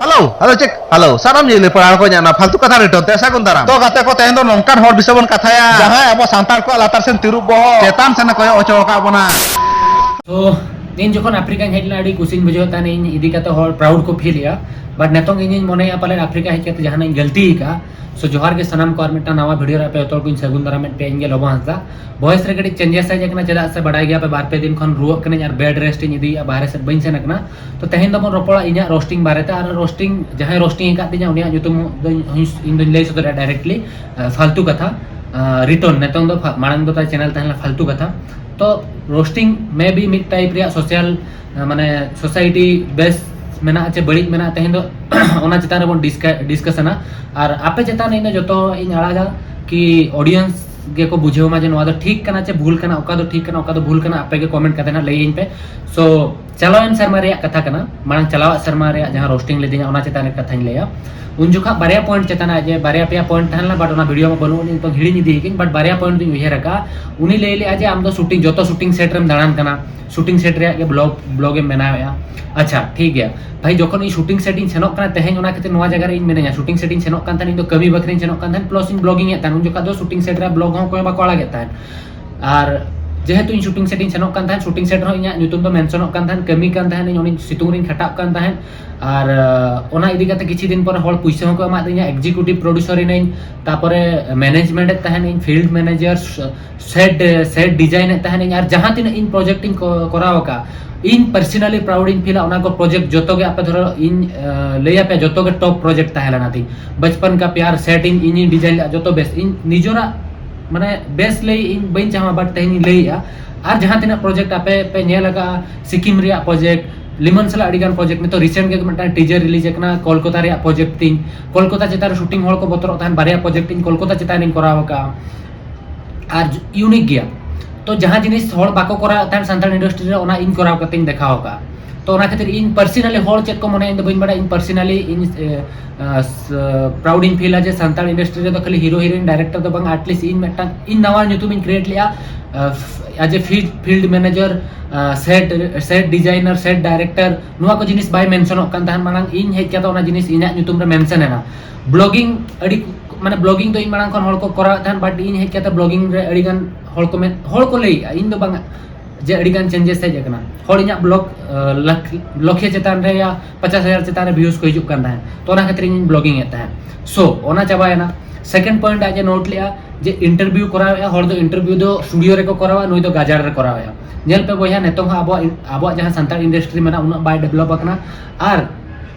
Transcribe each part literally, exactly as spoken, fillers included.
Hello, hello, check, hello, ᱥᱟᱱᱟᱢ ᱧᱮᱞ ᱯᱮᱲᱟ ᱦᱚᱲ ᱠᱚ ᱧᱟᱜ ᱱᱟ ᱯᱷᱟᱞᱛᱩ ᱠᱟᱛᱷᱟ ᱨᱮ ᱴᱚᱱ ᱛᱮ ᱥᱟᱹᱜᱩᱱ ᱫᱟᱨᱟᱢ᱾ ᱛᱚ ᱜᱟᱛᱮ ᱠᱚ, ᱛᱮᱦᱮᱧ ᱫᱚ ᱱᱚᱝᱠᱟᱱ ᱦᱚᱲ ᱵᱤᱥᱚᱭ ᱵᱚᱱ ᱠᱟᱛᱷᱟᱭᱟ, ᱡᱟᱦᱟᱸᱭ ᱟᱵᱚ ᱥᱟᱱᱛᱟᱲ ᱠᱚᱣᱟᱜ ᱞᱟᱛᱟᱨ ᱥᱮᱱ ᱛᱤᱨᱩᱵ ᱵᱚᱦᱚᱜ ᱪᱮᱛᱟᱱ ᱥᱮᱱ ᱮ ᱠᱚᱭᱚᱜ ᱦᱚᱪᱚ ᱟᱠᱟᱫ ᱵᱚᱱᱟ᱾ ᱛᱚ ᱤᱧ ᱡᱚᱠᱷᱚᱱ ᱟᱯᱷᱨᱤᱠᱟᱧ ᱦᱮᱡ ᱞᱮᱱᱟ, ᱟᱹᱰᱤ ᱠᱩᱥᱤᱧ ᱵᱩᱡᱷᱟᱹᱣ ᱛᱟᱦᱮᱱ, ᱤᱧ ᱤᱫᱤ ᱠᱟᱛᱮ ᱦᱚᱲ proud ᱠᱚ feel ᱮᱜᱼᱟ᱾ But ᱱᱤᱛᱚᱝ ᱤᱧᱤᱧ ᱢᱚᱱᱮᱭᱟ ᱯᱟᱞᱮᱱ ᱟᱯᱷᱨᱤᱠᱟ ᱦᱮᱡ ᱠᱟᱛᱮ ᱡᱟᱦᱟᱱᱟᱜ ᱤᱧ ᱜᱟᱹᱞᱛᱤ ᱟᱠᱟᱫᱼᱟ᱾ So ᱡᱚᱦᱟᱨ ᱜᱮ ᱥᱟᱱᱟᱢ ᱠᱚ, ᱟᱨ ᱢᱤᱫᱴᱟᱝ ᱱᱟᱣᱟ video ᱨᱮ ᱟᱯᱮ ᱡᱚᱛᱚ ᱦᱚᱲ ᱠᱚᱧ ᱥᱟᱹᱜᱩᱱ ᱫᱟᱨᱟᱢᱮᱫ ᱯᱮᱭᱟ᱾ ᱤᱧ ᱜᱮ ᱞᱚᱵᱚ ᱦᱟᱸᱥᱫᱟ᱾ Voice ᱨᱮ ᱠᱟᱹᱴᱤᱡ changes ᱦᱮᱡ ᱟᱠᱟᱱᱟ, ᱪᱮᱫᱟᱜ ᱥᱮ ᱵᱟᱰᱟᱭ ᱜᱮᱭᱟ ᱯᱮ, ᱵᱟᱨ ᱯᱮ ᱫᱤᱱ ᱠᱷᱚᱱ ᱨᱩᱣᱟᱹᱜ ᱠᱟᱹᱱᱟᱹᱧ ᱟᱨ bed rest ᱤᱧ ᱤᱫᱤᱭᱮᱫᱼᱟ, ᱵᱟᱦᱨᱮ ᱥᱮᱫ ᱵᱟᱹᱧ ᱥᱮᱱ ᱟᱠᱟᱱᱟ᱾ ᱛᱚ ᱛᱮᱦᱮᱧ ᱫᱚᱵᱚᱱ ᱨᱚᱯᱚᱲᱟ ᱤᱧᱟᱹᱜ roasting ᱵᱟᱨᱮᱛᱮ, ᱟᱨ roasting, ᱡᱟᱦᱟᱸᱭ roasting ᱟᱠᱟᱫ ᱛᱤᱧᱟ ᱩᱱᱤᱭᱟᱜ ᱧᱩᱛᱩᱢ ᱫᱚᱧ, ᱤᱧ ᱫᱚᱧ ᱞᱟᱹᱭ ᱥᱚᱫᱚᱨᱟ directly, ᱟᱸ, ᱯᱷᱟᱞᱛᱩ ᱠᱟᱛᱷᱟ, ᱟᱸ, ᱨᱤᱴᱚᱱ, ᱱᱤᱛᱚᱝ ᱫᱚ ᱯᱷᱟ-, ᱢᱟᱲᱟᱝ ᱫᱚ ᱛᱟᱭ channel ᱛᱟᱦᱮᱸ ᱞᱮᱱᱟ ᱯᱷᱟᱞᱛᱩ ᱠᱟᱛᱷᱟ᱾ ᱛᱚ roasting maybe ᱢᱤᱫ type ᱨᱮᱭᱟᱜ social, ᱟᱸ, ᱢᱟᱱᱮ society ᱵᱮᱥ ᱢᱮᱱᱟᱜᱼᱟ ᱪᱮ ᱵᱟᱹᱲᱤᱡ ᱢᱮᱱᱟᱜᱼᱟ, ᱛᱮᱦᱮᱧ ᱫᱚ ᱚᱱᱟ ᱪᱮᱛᱟᱱ ᱨᱮᱵᱚᱱ discuss, discussionᱟ᱾ ᱟᱨ ᱟᱯᱮ ᱪᱮᱛᱟᱱ ᱨᱮ ᱤᱧ ᱫᱚ ᱡᱚᱛᱚ ᱤᱧ ᱟᱲᱟᱜᱟ ᱠᱤ audience ᱜᱮᱠᱚ ᱵᱩᱡᱷᱟᱹᱣ ᱢᱟ ᱡᱮ ᱱᱚᱣᱟ ᱫᱚ ᱴᱷᱤᱠ ᱠᱟᱱᱟ ᱪᱮ ᱵᱷᱩᱞ ᱠᱟᱱᱟ, ᱚᱠᱟ ᱫᱚ ᱴᱷᱤᱠ ᱠᱟᱱᱟ, ᱚᱠᱟ ᱫᱚ ᱵᱷᱩᱞ ᱠᱟᱱᱟ, ᱟᱯᱮ ᱜᱮ comment ᱠᱟᱛᱮ ᱱᱟᱜ ᱞᱟᱹᱭᱟᱹᱧ ᱯᱮ᱾ So ᱪᱟᱞᱟᱣᱮᱱ ᱥᱮᱨᱢᱟ ᱨᱮᱭᱟᱜ ᱠᱟᱛᱷᱟ ᱠᱟᱱᱟ, ᱢᱟᱲᱟᱝ ᱪᱟᱞᱟᱣᱟᱜ ᱥᱮᱨᱢᱟ ᱨᱮᱭᱟᱜ ᱡᱟᱦᱟᱸ roasting ᱞᱤᱫᱤᱧᱟ ᱚᱱᱟ ᱪᱮᱛᱟᱱ ᱨᱮ ᱠᱟᱛᱷᱟᱧ ᱞᱟᱹᱭᱟ᱾ ᱩᱱ ᱡᱚᱠᱷᱟᱜ ᱵᱟᱨᱭᱟ point ᱪᱮᱛᱟᱱ ᱨᱮ, ᱡᱮ ᱵᱟᱨᱭᱟ ᱯᱮᱭᱟ point ᱛᱟᱦᱮᱸ ᱞᱮᱱᱟ, but ᱚᱱᱟ video ᱢᱟ ᱵᱟᱹᱱᱩᱜ ᱟᱹᱱᱤᱡ, ᱱᱤᱛᱚᱝ ᱦᱤᱲᱤᱧ ᱤᱫᱤ ᱠᱟᱹᱧ, but ᱵᱟᱨᱭᱟ point ᱫᱚᱧ ᱩᱭᱦᱟᱹᱨ ᱟᱠᱟᱫᱼᱟ᱾ ᱩᱱᱤ ᱞᱟᱹᱭ ᱞᱮᱫᱼᱟ ᱡᱮ ᱟᱢ ᱫᱚ shooting, ᱡᱚᱛᱚ shooting set ᱨᱮᱢ ᱫᱟᱬᱟᱱ ᱠᱟᱱᱟ, shooting set ᱨᱮᱭᱟᱜ ᱜᱮ vlog, vlog ᱮᱢ ᱵᱮᱱᱟᱣᱮᱫᱼᱟ᱾ ᱟᱪᱪᱷᱟ, ᱴᱷᱤᱠ ᱜᱮᱭᱟ ᱵᱷᱟᱭ, ᱡᱚᱠᱷᱚᱱ ᱤᱧ shooting set ᱤᱧ ᱥᱮᱱᱚᱜ ᱠᱟᱱᱟ, ᱛᱮᱦᱮᱧ ᱚᱱᱟ ᱠᱷᱟᱹᱛᱤᱨ ᱱᱚᱣᱟ ᱡᱟᱭᱜᱟ ᱨᱮ ᱤᱧ ᱢᱤᱱᱟᱹᱧᱟ᱾ Shooting set ᱤᱧ ᱥᱮᱱᱚᱜ ᱠᱟᱱ ᱛᱟᱦᱮᱸᱱ, ᱤᱧ ᱫᱚ ᱠᱟᱹᱢᱤ ᱵᱟᱠᱷᱨᱟᱧ ᱥᱮᱱᱚᱜ ᱠᱟᱱ ᱛᱟᱦᱮᱸᱱ, plus ᱤᱧ vlogging ᱮᱫ ᱛᱟᱦᱮᱸᱱ᱾ ᱩᱱ ᱡᱚᱠᱷᱟᱜ ᱫᱚ shooting set ᱨᱮ vlog ᱦᱚᱸ ᱚᱠᱚᱭ ᱦᱚᱸ ᱵᱟᱠᱚ ᱟᱲᱟᱜᱮᱫ ᱛᱟᱦᱮᱸᱱ᱾ ᱟᱨ ᱡᱮᱦᱮᱛᱩ ᱤᱧ shooting set ᱤᱧ ᱥᱮᱱᱚᱜ ᱠᱟᱱ ᱛᱟᱦᱮᱸᱱ, shooting set ᱨᱮᱦᱚᱸ ᱤᱧᱟᱹᱜ ᱧᱩᱛᱩᱢ ᱫᱚ mentionᱚᱜ ᱠᱟᱱ ᱛᱟᱦᱮᱸᱱ, ᱠᱟᱹᱢᱤ ᱠᱟᱱ ᱛᱟᱦᱮᱸᱱ ᱤᱧ, ᱚᱸᱰᱮ ᱥᱤᱛᱩᱝ ᱨᱤᱧ ᱠᱷᱟᱴᱟᱜ ᱠᱟᱱ ᱛᱟᱦᱮᱸᱱ᱾ ᱟᱨ, ᱟᱸ, ᱚᱱᱟ ᱤᱫᱤ ᱠᱟᱛᱮ ᱠᱤᱪᱷᱩ ᱫᱤᱱ ᱯᱚᱨᱮ ᱦᱚᱲ ᱯᱩᱭᱥᱟᱹ ᱦᱚᱸᱠᱚ ᱮᱢᱟᱫᱤᱧᱟ, executive producer ᱤᱱᱟᱹᱧ, ᱛᱟᱯᱚᱨᱮ management ᱮᱫ ᱛᱟᱦᱮᱸᱱᱤᱧ, field manager, set, set design ᱮᱫ ᱛᱟᱦᱮᱸᱱᱤᱧ, ᱟᱨ ᱡᱟᱦᱟᱸ ᱛᱤᱱᱟᱹᱜ ᱤᱧ project ᱤᱧ ᱠᱚ-, ᱠᱚᱨᱟᱣ ᱟᱠᱟᱫ, ᱤᱧ personally proud ᱤᱧ feelᱟ᱾ ᱚᱱᱟ ᱠᱚ project ᱡᱚᱛᱚ ᱜᱮ, ᱟᱯᱮ ᱫᱷᱚᱨᱚ ᱤᱧ, ᱟᱸ, ᱞᱟᱹᱭ ᱟᱯᱮᱭᱟ, ᱡᱚᱛᱚ ᱜᱮ top project ᱛᱟᱦᱮᱸ ᱞᱮᱱᱟ ᱛᱤᱧ᱾ ᱵᱟᱪᱯᱚᱱ ᱠᱟ ᱯᱭᱟᱨ set ᱤᱧ, ᱤᱧᱤᱧ design ᱞᱮᱫᱼᱟ, ᱡᱚᱛᱚ ᱵᱮᱥ᱾ ᱤᱧ ᱱᱤᱡᱮᱨᱟᱜ ᱢᱟᱱᱮ ᱵᱮᱥ ᱞᱟᱹᱭ ᱤᱧ ᱵᱟᱹᱧ ᱪᱟᱦᱟᱣᱟ, but ᱛᱮᱦᱮᱧ ᱤᱧ ᱞᱟᱹᱭᱮᱜᱼᱟ᱾ ᱟᱨ ᱡᱟᱦᱟᱸ ᱛᱤᱱᱟᱹᱜ project ᱟᱯᱮ ᱯᱮ ᱧᱮᱞ ᱟᱠᱟᱫᱼᱟ, ᱥᱤᱠᱤᱢ ᱨᱮᱭᱟᱜ project, ᱞᱤᱢᱚᱱ ᱥᱟᱞᱟᱜ ᱟᱹᱰᱤ ᱜᱟᱱ project, ᱱᱤᱛᱚᱜ recent ᱜᱮ ᱢᱤᱫᱴᱟᱝ teaser release ᱟᱠᱟᱱᱟ ᱠᱳᱞᱠᱟᱛᱟ ᱨᱮᱭᱟᱜ project ᱛᱤᱧ, ᱠᱳᱞᱠᱟᱛᱟ ᱪᱮᱛᱟᱱ ᱨᱮ shooting ᱦᱚᱲ ᱠᱚ ᱵᱚᱛᱚᱨᱚᱜ ᱛᱟᱦᱮᱸᱱ, ᱵᱟᱨᱭᱟ project ᱤᱧ ᱠᱳᱞᱠᱟᱛᱟ ᱪᱮᱛᱟᱱ ᱨᱤᱧ ᱠᱚᱨᱟᱣ ᱟᱠᱟᱫᱼᱟ᱾ ᱟᱨ unique ᱜᱮᱭᱟ᱾ ᱛᱚ ᱡᱟᱦᱟᱸ ᱡᱤᱱᱤᱥ ᱦᱚᱲ ᱵᱟᱠᱚ ᱠᱚᱨᱟᱣᱮᱫ ᱛᱟᱦᱮᱸᱱ ᱥᱟᱱᱛᱟᱲ industry ᱨᱮ, ᱚᱱᱟ ᱤᱧ ᱠᱚᱨᱟᱣ ᱠᱟᱛᱮᱧ ᱫᱮᱠᱷᱟᱣ ᱟᱠᱟᱫᱼᱟ᱾ ᱛᱚ ᱚᱱᱟ ᱠᱷᱟᱹᱛᱤᱨ ᱤᱧ personally ᱦᱚᱲ ᱪᱮᱫ ᱠᱚ ᱢᱚᱱᱮᱭᱟ ᱤᱧ ᱫᱚ ᱵᱟᱹᱧ ᱵᱟᱲᱟᱭᱟ, ᱤᱧ personally ᱤᱧ ᱯᱨᱟᱣᱩᱰ ᱤᱧ ᱯᱷᱤᱞᱟ ᱡᱮ ᱥᱟᱱᱛᱟᱲ ᱤᱱᱰᱟᱥᱴᱨᱤ ᱨᱮᱫᱚ ᱠᱷᱟᱹᱞᱤ ᱦᱤᱨᱳ ᱦᱤᱨᱳᱭᱤᱱ ᱰᱟᱭᱨᱮᱠᱴᱚᱨ ᱫᱚ ᱵᱟᱝ, ᱟᱴᱞᱤᱥᱴ ᱤᱧ ᱢᱤᱫᱴᱟᱝ ᱤᱧ ᱱᱟᱣᱟ ᱧᱩᱛᱩᱢ ᱤᱧ ᱠᱨᱤᱭᱮᱴ ᱞᱮᱫᱼᱟ, as a field manager, set set designer, set director, ᱱᱚᱣᱟ ᱠᱚ ᱡᱤᱱᱤᱥ ᱵᱟᱭ ᱢᱮᱱᱥᱚᱱᱚᱜ ᱠᱟᱱ ᱛᱟᱦᱮᱸᱫ ᱢᱟᱲᱟᱝ᱾ ᱤᱧ ᱦᱮᱡ ᱠᱟᱛᱮ ᱚᱱᱟ ᱡᱤᱱᱤᱥ ᱤᱧᱟᱹᱜ ᱧᱩᱛᱩᱢ ᱨᱮ ᱢᱮᱱᱥᱚᱱ ᱮᱱᱟ᱾ ᱵᱞᱚᱜᱤᱝ ᱟᱹᱰᱤ ᱢᱟᱱᱮ ᱵᱞᱚᱜᱤᱝ ᱫᱚ ᱤᱧ ᱢᱟᱲᱟᱝ ᱠᱷᱚᱱ ᱦᱚᱲ ᱠᱚ ᱠᱚᱨᱟᱣᱮᱫ ᱛᱟᱦᱮᱸᱫ, ᱵᱟᱴ ᱤᱧ ᱦᱮᱡ ᱠᱟᱛᱮ ᱵᱞᱚᱜᱤᱝ ᱨᱮ ᱟᱹᱰᱤ ᱜᱟᱱ ᱦᱚᱲ ᱠᱚ ᱢᱮᱱ ᱦᱚᱲ ᱠᱚ ᱞᱟᱹᱭᱮᱫᱼᱟ, ᱤᱧ ᱫᱚ ᱵᱟᱝ, ᱡᱮ ᱟᱹᱰᱤ ᱜᱟᱱ ᱪᱮᱧᱡᱮᱥ ᱦᱮᱡ ᱟᱠᱟᱱᱟ᱾ ᱦᱚᱲ ᱤᱧᱟᱹᱜ ᱵᱞᱚᱜ ᱞᱟᱠᱷ ᱞᱚᱠᱷᱮ ᱪᱮᱛᱟᱱ ᱨᱮ ᱭᱟ ᱯᱚᱪᱟᱥ ᱦᱟᱡᱟᱨ ᱪᱮᱛᱟᱱ ᱨᱮ ᱵᱷᱤᱭᱩᱡᱽ ᱠᱚ ᱦᱤᱡᱩᱜ ᱠᱟᱱ ᱛᱟᱦᱮᱸᱫ᱾ ᱛᱚ ᱚᱱᱟ ᱠᱷᱟᱹᱛᱤᱨ ᱤᱧ ᱵᱞᱚᱜᱤᱝ ᱮᱫ ᱛᱟᱦᱮᱸᱫ᱾ ᱥᱳ ᱚᱱᱟ ᱪᱟᱵᱟᱭᱮᱱᱟ᱾ ᱥᱮᱠᱮᱱᱰ ᱯᱚᱭᱮᱱᱴ ᱟᱡ ᱮ ᱱᱳᱴ ᱞᱮᱫᱼᱟ ᱡᱮ ᱤᱱᱴᱟᱨᱵᱷᱤᱭᱩ ᱠᱚᱨᱟᱣᱮᱫᱼᱟ ᱦᱚᱲ ᱫᱚ ᱤᱱᱴᱟᱨᱵᱷᱤᱭᱩ ᱫᱚ ᱥᱴᱩᱰᱤᱭᱳ ᱨᱮᱠᱚ ᱠᱚᱨᱟᱣᱟ, ᱱᱩᱭ ᱫᱚ ᱜᱟᱡᱟᱲ ᱨᱮ ᱠᱚᱨᱟᱣᱮᱫᱼᱟ᱾ ᱧᱮᱞ ᱯᱮ ᱵᱚᱭᱦᱟ, ᱱᱤᱛᱚᱝ ᱦᱚᱸ ᱟᱵᱚᱣᱟᱜ ᱟᱵᱚᱣᱟᱜ ᱡᱟᱦᱟᱸ ᱥᱟᱱᱛᱟᱲ ᱤᱱᱰᱟᱥᱴᱨᱤ ᱢᱮᱱᱟᱜᱼᱟ ᱩᱱᱟᱹᱜ ᱵᱟᱭ ᱰᱮᱵᱷᱞᱚᱯ ᱟᱠᱟᱱᱟ᱾ ᱟᱨ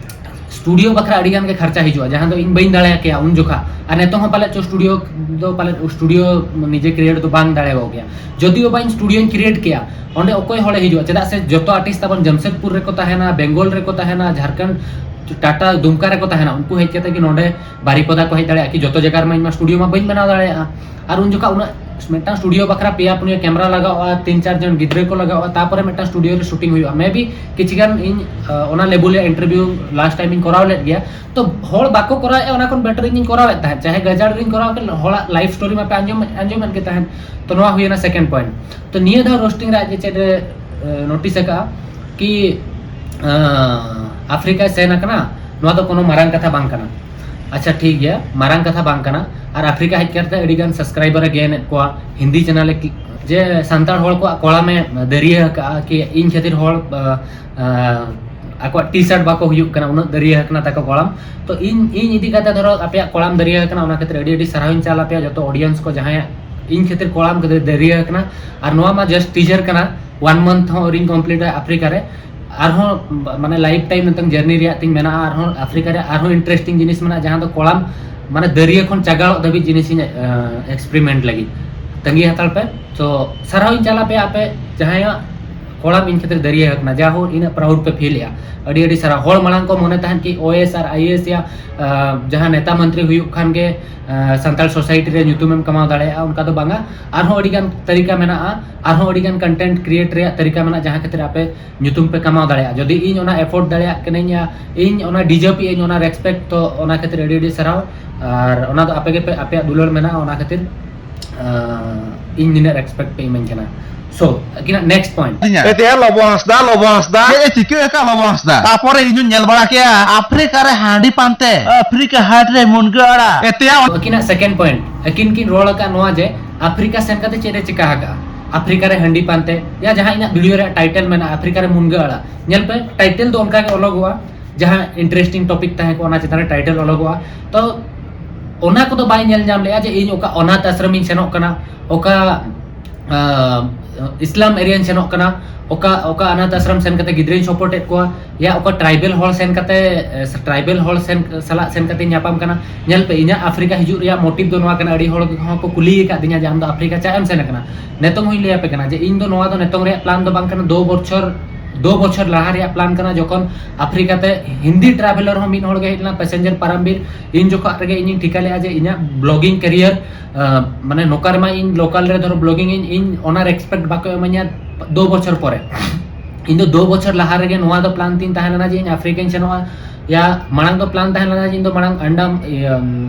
ᱥᱴᱩᱰᱤᱭᱳ ᱵᱟᱠᱷᱨᱟ ᱟᱹᱰᱤ ᱜᱟᱱ ᱜᱮ ᱠᱷᱚᱨᱪᱟ ᱦᱤᱡᱩᱜᱼᱟ, ᱡᱟᱦᱟᱸ ᱫᱚ ᱤᱧ ᱵᱟᱹᱧ ᱫᱟᱲᱮᱭᱟᱜ ᱠᱮᱭᱟ ᱩᱱ ᱡᱚᱠᱷᱟ᱾ ᱟᱨ ᱱᱤᱛᱚᱝ ᱦᱚᱸ ᱯᱟᱞᱮᱫ ᱪᱚ ᱥᱴᱩᱰᱤᱭᱳ ᱫᱚ ᱯᱟᱞᱮᱫ ᱥᱴᱩᱰᱤᱭᱳ ᱱᱤᱡᱮ ᱠᱨᱤᱭᱮᱴ ᱫᱚ ᱵᱟᱝ ᱫᱟᱲᱮᱭᱟᱜ ᱜᱮᱭᱟ᱾ ᱡᱚᱫᱤᱭᱳ ᱵᱟ ᱤᱧ ᱥᱴᱩᱰᱤᱭᱳᱧ ᱠᱨᱤᱭᱮᱴ ᱠᱮᱭᱟ, ᱚᱸᱰᱮ ᱚᱠᱚᱭ ᱦᱚᱲᱮ ᱦᱤᱡᱩᱜᱼᱟ? ᱪᱮᱫᱟᱜ ᱥᱮ ᱡᱚᱛᱚ ᱟᱨᱴᱤᱥᱴ ᱛᱟᱵᱚᱱ ᱡᱟᱢᱥᱮᱫᱽᱯᱩᱨ ᱨᱮᱠᱚ ᱛᱟᱦᱮᱱᱟ, ᱵᱮᱝᱜᱚᱞ ᱨᱮᱠᱚ ᱛᱟᱦᱮᱱᱟ, ᱡᱷᱟᱲᱠᱷᱚᱸᱰ, ᱴᱟᱴᱟ, ᱫᱩᱢᱠᱟ ᱨᱮᱠᱚ ᱛᱟᱦᱮᱱᱟ᱾ ᱩᱱᱠᱩ ᱦᱮᱡ ᱠᱟᱛᱮ ᱜᱮ ᱱᱚᱰᱮ ᱵᱟᱨᱤᱯᱚᱫᱟ ᱠᱚ ᱦᱮᱡ ᱫᱟᱲᱮᱭᱟᱜᱼᱟ ᱠᱤ? ᱡᱚᱛᱚ ᱡᱟᱭᱜᱟ ᱨᱮᱢᱟ ᱤᱧ ᱢᱟ ᱥᱴᱩᱰᱤᱭᱳ ᱢᱟ ᱵᱟᱹᱧ ᱵᱮᱱᱟᱣ ᱫᱟᱲᱮᱭᱟᱜᱼᱟ᱾ ᱟᱨ ᱩᱱ ᱡᱚᱠᱷᱟ ᱩᱱᱟᱹᱜ ᱢᱤᱫᱴᱟᱝ ᱥᱴᱩᱰᱤᱭᱳ ᱵᱟᱠᱷᱨᱟ ᱯᱮᱭᱟ ᱯᱩᱱᱭᱟᱹ ᱠᱮᱢᱨᱟ ᱞᱟᱜᱟᱜᱼᱟ, ᱛᱤᱱ ᱪᱟᱨ ᱡᱚᱱ ᱜᱤᱫᱽᱨᱟᱹ ᱠᱚ ᱞᱟᱜᱟᱜᱼᱟ, ᱛᱟᱯᱚᱨᱮ ᱢᱤᱫᱴᱟᱝ ᱥᱴᱩᱰᱤᱭᱳ ᱨᱮ ᱥᱩᱴᱤᱝ ᱦᱩᱭᱩᱜᱼᱟ᱾ ᱢᱮ ᱵᱤ ᱠᱤᱪᱷᱩ ᱜᱟᱱ ᱤᱧ ᱚᱱᱟ ᱞᱮᱵᱩᱞ ᱨᱮᱭᱟᱜ ᱤᱱᱴᱟᱨᱵᱷᱤᱭᱩ ᱞᱟᱥᱴ ᱴᱟᱭᱤᱢ ᱤᱧ ᱠᱚᱨᱟᱣ ᱞᱮᱫ ᱜᱮᱭᱟ᱾ ᱛᱚ ᱦᱚᱲ ᱵᱟᱠᱚ ᱠᱚᱨᱟᱣᱮᱫᱼᱟ, ᱚᱱᱟ ᱠᱷᱚᱱ ᱵᱮᱴᱟᱨ ᱤᱧ ᱠᱚᱨᱟᱣᱮᱫ ᱛᱟᱦᱮᱸᱫ, ᱪᱟᱦᱮ ᱜᱟᱡᱟᱲ ᱨᱤᱧ ᱠᱚᱨᱟᱣ ᱠᱮᱫ᱾ ᱦᱚᱲᱟᱜ ᱞᱟᱭᱤᱯᱷ ᱥᱴᱳᱨᱤ ᱢᱟᱯᱮ ᱟᱸᱡᱚᱢ ᱟᱸᱡᱚᱢᱮᱫ ᱜᱮ ᱛᱟᱦᱮᱸᱫ᱾ ᱛᱚ ᱱᱚᱣᱟ ᱦᱩᱭᱮᱱᱟ ᱥᱮᱠᱮᱱᱰ ᱯᱚᱭᱮᱱᱴ᱾ ᱛᱚ ᱱᱤᱭᱟᱹ ᱫᱷᱟᱣ ᱨᱳᱥᱴᱤᱝ ᱨᱮ ᱟᱡ ᱪᱮᱫ ᱮ ᱱᱳᱴᱤᱥ ᱟᱠᱟᱫᱼᱟ ᱠᱤ ᱟᱯᱷᱨᱤᱠᱟᱭ ᱥᱮᱱ ᱟᱠᱟᱱᱟ, ᱱᱚᱣᱟ ᱫᱚ ᱠᱳᱱᱳ ᱢᱟᱨᱟᱝ ᱠᱟᱛᱷᱟ ᱵᱟᱝ ᱠᱟᱱᱟ᱾ ᱟᱪᱪᱷᱟ ᱴᱷᱤᱠ ᱜᱮᱭᱟ, ᱢᱟᱨᱟᱝ ᱠᱟᱛᱷᱟ ᱵᱟᱝ ᱠᱟᱱᱟ᱾ ᱟᱨ ᱟᱯᱷᱨᱤᱠᱟ ᱦᱮᱡ ᱠᱟᱛᱮ ᱟᱹᱰᱤ ᱜᱟᱱ ᱥᱟᱵᱥᱠᱨᱟᱭᱵᱟᱨ ᱮ ᱜᱮᱱ ᱮᱫ ᱠᱚᱣᱟ, ᱦᱤᱱᱫᱤ ᱪᱮᱱᱮᱞ ᱮ ᱡᱮ ᱥᱟᱱᱛᱟᱲ ᱦᱚᱲ ᱠᱚᱣᱟᱜ ᱠᱚᱲᱟᱢ ᱮ ᱫᱟᱹᱨᱭᱟᱹ ᱟᱠᱟᱫᱼᱟ ᱠᱤ ᱤᱧ ᱠᱷᱟᱹᱛᱤᱨ ᱦᱚᱲ ᱟᱠᱚᱣᱟᱜ ᱴᱤ ᱥᱟᱨᱴ ᱵᱟᱠᱚ ᱦᱩᱭᱩᱜ ᱠᱟᱱᱟ, ᱩᱱᱟᱹᱜ ᱫᱟᱹᱨᱭᱟᱹ ᱟᱠᱟᱱᱟ ᱛᱟᱠᱚ ᱠᱚᱲᱟᱢ᱾ ᱛᱚ ᱤᱧ ᱤᱧ ᱤᱫᱤ ᱠᱟᱛᱮ ᱫᱷᱚᱨᱚ ᱟᱯᱮᱭᱟᱜ ᱠᱚᱲᱟᱢ ᱫᱟᱹᱨᱭᱟᱹ ᱟᱠᱟᱱᱟ, ᱚᱱᱟ ᱠᱷᱟᱹᱛᱤᱨ ᱟᱹᱰᱤ ᱟᱹᱰᱤ ᱥᱟᱨᱦᱟᱣ ᱤᱧ ᱪᱟᱞ ᱟᱯᱮᱭᱟ ᱡᱚᱛᱚ ᱚᱰᱤᱭᱮᱱᱥ ᱠᱚ ᱡᱟᱦᱟᱸᱭᱟᱜ ᱤᱧ ᱠᱷᱟᱹᱛᱤᱨ ᱠᱚᱲᱟᱢ ᱫᱟᱹᱨᱭᱟᱹ ᱟᱠᱟᱱᱟ᱾ ᱟᱨ ᱱᱚᱣᱟ ᱢᱟ ᱡᱟᱥᱴ ᱴᱤᱡᱟᱨ ᱠᱟᱱᱟ, ᱚᱣᱟᱱ ᱢᱟᱱᱛᱷ ᱦᱚᱸ ᱟᱹᱣᱨᱤᱧ ᱠᱚᱢᱯᱞᱤᱴᱟ ᱟᱯᱷᱨᱤᱠᱟ ᱨᱮ᱾ ᱟᱨᱦᱚᱸ ᱢᱟᱱᱮ ᱞᱟᱭᱤᱯᱷ ᱴᱟᱭᱤᱢ ᱱᱤᱛᱚᱝ ᱡᱟᱨᱱᱤ ᱨᱮᱭᱟᱜ ᱛᱤᱧ ᱢᱮᱱᱟᱜᱼᱟ᱾ ᱟᱨᱦᱚᱸ ᱟᱯᱷᱨᱤᱠᱟ ᱨᱮ ᱟᱨᱦᱚᱸ ᱤᱱᱴᱟᱨᱮᱥᱴᱤᱝ ᱡᱤᱱᱤᱥ ᱢᱮᱱᱟᱜᱼᱟ, ᱡᱟᱦᱟᱸ ᱫᱚ ᱠᱚᱲᱟᱢ ᱢᱟᱱᱮ ᱫᱟᱹᱨᱭᱟᱹ ᱠᱷᱚᱱ ᱪᱟᱜᱟᱲᱚᱜ ᱫᱷᱟᱹᱵᱤᱡ ᱡᱤᱱᱤᱥ ᱤᱧ ᱮᱠᱥᱯᱮᱨᱤᱢᱮᱱᱴ ᱞᱟᱹᱜᱤᱫ᱾ ᱛᱟᱺᱜᱤ ᱦᱟᱛᱟᱲ ᱯᱮ᱾ ᱛᱚ ᱥᱟᱨᱦᱟᱣ ᱤᱧ ᱪᱟᱞ ᱟᱯᱮᱭᱟ ᱟᱯᱮ ᱡᱟᱦᱟᱸᱭᱟᱜ ᱠᱚᱲᱟᱢ ᱤᱧ ᱠᱷᱟᱹᱛᱤᱨ ᱫᱟᱹᱨᱭᱟᱹ ᱟᱠᱟᱱᱟ, ᱡᱟ ᱦᱳ ᱤᱱᱟᱹᱜ proud ᱯᱮ feel ᱮᱜᱼᱟ᱾ ᱟᱹᱰᱤ ᱟᱹᱰᱤ ᱥᱟᱨᱦᱟᱣ᱾ ᱦᱚᱲ ᱢᱟᱲᱟᱝ ᱠᱚ ᱢᱚᱱᱮ ᱛᱟᱦᱮᱸᱫ ᱠᱤ ᱳᱭᱮᱥ ᱟᱨ ᱟᱭᱮᱥ ᱭᱟ ᱡᱟᱦᱟᱸ ᱱᱮᱛᱟ ᱢᱚᱱᱛᱨᱤ ᱦᱩᱭᱩᱜ ᱠᱷᱟᱱ ᱜᱮ ᱥᱟᱱᱛᱟᱲ society ᱨᱮ ᱧᱩᱛᱩᱢᱮᱢ ᱠᱟᱢᱟᱣ ᱫᱟᱲᱮᱭᱟᱜᱼᱟ, ᱚᱱᱠᱟ ᱫᱚ ᱵᱟᱝᱟ᱾ ᱟᱨᱦᱚᱸ ᱟᱹᱰᱤ ᱜᱟᱱ ᱛᱟᱹᱨᱤᱠᱟ ᱢᱮᱱᱟᱜᱼᱟ, ᱟᱨᱦᱚᱸ ᱟᱹᱰᱤ ᱜᱟᱱ content create ᱨᱮᱭᱟᱜ ᱛᱟᱹᱨᱤᱠᱟ ᱢᱮᱱᱟᱜᱼᱟ, ᱡᱟᱦᱟᱸ ᱠᱷᱟᱹᱛᱤᱨ ᱟᱯᱮ ᱧᱩᱛᱩᱢ ᱯᱮ ᱠᱟᱢᱟᱣ ᱫᱟᱲᱮᱭᱟᱜᱼᱟ᱾ ᱡᱩᱫᱤ ᱤᱧ ᱚᱱᱟ afford ᱫᱟᱲᱮᱭᱟᱜ ᱠᱟᱹᱱᱟᱹᱧ, ᱤᱧ ᱚᱱᱟ deserve ᱤᱧ ᱚᱱᱟ respect, ᱛᱚ ᱚᱱᱟ ᱠᱷᱟᱹᱛᱤᱨ ᱟᱹᱰᱤ ᱟᱹᱰᱤ ᱥᱟᱨᱦᱟᱣ᱾ ᱟᱨ ᱚᱱᱟ ᱫᱚ ᱟᱯᱮ ᱜᱮᱯᱮ, ᱟᱯᱮᱭᱟᱜ ᱫᱩᱞᱟᱹᱲ ᱢᱮᱱᱟᱜᱼᱟ, ᱚᱱᱟ ᱠᱷᱟᱹᱛᱤᱨ ᱤᱧ ᱱᱤᱱᱟᱹᱜ respect ᱯᱮ ᱤᱢᱟᱹᱧ ᱠᱟᱱᱟ᱾ So ᱟᱹᱠᱤᱱᱟᱜ next point᱾ ᱮᱛᱮᱭᱟ ᱞᱚᱵᱚ ᱦᱟᱸᱥᱫᱟ, ᱞᱚᱵᱚ ᱦᱟᱸᱥᱫᱟ᱾ ᱪᱮᱫ ᱮ ᱪᱤᱠᱟᱹ ᱟᱠᱟᱫ ᱞᱚᱵᱚ ᱦᱟᱸᱥᱫᱟ? ᱛᱟᱯᱚᱨᱮ ᱤᱧ ᱦᱚᱸᱧ ᱧᱮᱞ ᱵᱟᱲᱟ ᱠᱮᱜᱼᱟ, ᱟᱯᱷᱨᱤᱠᱟ ᱨᱮ ᱦᱟᱺᱰᱤ ᱯᱟᱱᱛᱮ, ᱟᱯᱷᱨᱤᱠᱟ ᱦᱟᱴ ᱨᱮ ᱢᱩᱱᱜᱟᱹ ᱟᱲᱟᱜ᱾ ᱮᱛᱮᱭᱟ ᱟᱹᱠᱤᱱᱟᱜ second point, ᱟᱹᱠᱤᱱ ᱠᱤᱱ ᱨᱚᱲ ᱟᱠᱟᱫ ᱱᱚᱣᱟ ᱡᱮ ᱟᱯᱷᱨᱤᱠᱟ ᱥᱮᱱ ᱠᱟᱛᱮ ᱪᱮᱫ ᱮ ᱪᱤᱠᱟ ᱟᱠᱟᱫᱼᱟ, ᱟᱯᱷᱨᱤᱠᱟ ᱨᱮ ᱦᱟᱺᱰᱤ ᱯᱟᱱᱛᱮ, ᱭᱟ ᱡᱟᱦᱟᱸ ᱤᱧᱟᱹᱜ video ᱨᱮᱭᱟᱜ title ᱢᱮᱱᱟᱜᱼᱟ ᱟᱯᱷᱨᱤᱠᱟ ᱨᱮ ᱢᱩᱱᱜᱟᱹ ᱟᱲᱟᱜ᱾ ᱧᱮᱞ ᱯᱮ, title ᱫᱚ ᱚᱱᱠᱟ ᱜᱮ ᱚᱞᱚᱜᱚᱜᱼᱟ, ᱡᱟᱦᱟᱸ interesting topic ᱛᱟᱦᱮᱸ ᱠᱚᱜᱼᱟ, ᱚᱱᱟ ᱪᱮᱛᱟᱱ ᱨᱮ title ᱚᱞᱚᱜᱚᱜᱼᱟ᱾ ᱛᱚ ᱚᱱᱟ ᱠᱚᱫᱚ ᱵᱟᱭ ᱧᱮᱞ ᱧᱟᱢ ᱞᱮᱜᱼᱟ ᱡᱮ ᱤᱧ ᱚᱠᱟ ᱚᱱᱟᱛᱷ ᱟᱥᱨᱚᱢ ᱤᱧ ᱥᱮᱱᱚᱜ ᱠᱟᱱᱟ, ᱚᱠᱟ ᱤᱥᱞᱟᱢ area ᱤᱧ ᱥᱮᱱᱚᱜ ᱠᱟᱱᱟ, ᱚᱠᱟ ᱚᱠᱟ ᱚᱱᱟᱛᱷ ᱟᱥᱨᱚᱢ ᱥᱮᱱ ᱠᱟᱛᱮ ᱜᱤᱫᱽᱨᱟᱹᱧ support ᱮᱫ ᱠᱚᱣᱟ, ᱭᱟ ᱚᱠᱟ tribal ᱦᱚᱲ ᱥᱮᱱ ᱠᱟᱛᱮ, ᱮ, tribal ᱦᱚᱲ ᱥᱮᱱ ᱥᱟᱞᱟᱜ ᱥᱮᱱ ᱠᱟᱛᱮ ᱧᱟᱯᱟᱢ ᱠᱟᱱᱟ᱾ ᱧᱮᱞ ᱯᱮ, ᱤᱧᱟᱹᱜ ᱟᱯᱷᱨᱤᱠᱟ ᱦᱤᱡᱩᱜ ᱨᱮᱭᱟᱜ motive ᱫᱚ ᱱᱚᱣᱟ ᱠᱟᱱᱟ, ᱟᱹᱰᱤ ᱦᱚᱲ ᱦᱚᱸ ᱠᱚ ᱠᱩᱞᱤ ᱟᱠᱟᱫ ᱫᱤᱧᱟ ᱡᱮ ᱟᱢ ᱫᱚ ᱟᱯᱷᱨᱤᱠᱟ ᱪᱟᱜ ᱮᱢ ᱥᱮᱱ ᱟᱠᱟᱱᱟ᱾ ᱱᱤᱛᱚᱝ ᱦᱚᱸᱧ ᱞᱟᱹᱭ ᱟᱯᱮ ᱠᱟᱱᱟ ᱡᱮ ᱤᱧ ᱫᱚ ᱱᱚᱣᱟ ᱫᱚ ᱱᱤᱛᱚᱝ ᱨᱮᱭᱟᱜ plan ᱫᱚ ᱵᱟᱝ ᱠᱟᱱᱟ, ᱫᱩ ᱵᱚᱪᱷᱚᱨ ᱫᱩ ᱵᱚᱪᱷᱚᱨ ᱞᱟᱦᱟ ᱨᱮᱭᱟᱜ plan ᱠᱟᱱᱟ, ᱡᱚᱠᱷᱚᱱ ᱟᱯᱷᱨᱤᱠᱟ ᱛᱮ ᱦᱤᱱᱫᱤ traveller ᱦᱚᱸ ᱢᱤᱫ ᱦᱚᱲ ᱜᱮ ᱦᱮᱡ ᱞᱮᱱᱟ, passenger ᱯᱟᱨᱟᱢᱵᱤᱨ᱾ ᱤᱧ ᱡᱚᱠᱷᱚᱱ ᱨᱮᱜᱮ ᱤᱧᱤᱧ ᱴᱷᱤᱠᱟ ᱞᱮᱜᱼᱟ ᱡᱮ ᱤᱧᱟᱹᱜ blogging career, ᱟᱸ, ᱢᱟᱱᱮ ᱱᱚᱝᱠᱟ ᱨᱮᱢᱟ ᱤᱧ local ᱨᱮ ᱫᱷᱚᱨᱚ blogging ᱤᱧ, ᱤᱧ ᱚᱱᱟ respect ᱵᱟᱠᱚ ᱮᱢᱟᱹᱧᱟ ᱫᱩ ᱵᱚᱪᱷᱚᱨ ᱯᱚᱨᱮ᱾ ᱤᱧ ᱫᱚ ᱫᱩ ᱵᱚᱪᱷᱚᱨ ᱞᱟᱦᱟ ᱨᱮᱜᱮ ᱱᱚᱣᱟ ᱫᱚ plan ᱛᱤᱧ ᱛᱟᱦᱮᱸ ᱞᱮᱱᱟ ᱡᱮ ᱤᱧ ᱟᱯᱷᱨᱤᱠᱟᱧ ᱥᱮᱱᱚᱜᱼᱟ᱾ ᱭᱟ ᱢᱟᱲᱟᱝ ᱫᱚ plan ᱛᱟᱦᱮᱸ ᱞᱮᱱᱟ ᱡᱮ ᱤᱧ ᱫᱚ ᱢᱟᱲᱟᱝ ᱟᱱᱰᱟᱢ, ᱤᱭᱟᱹ,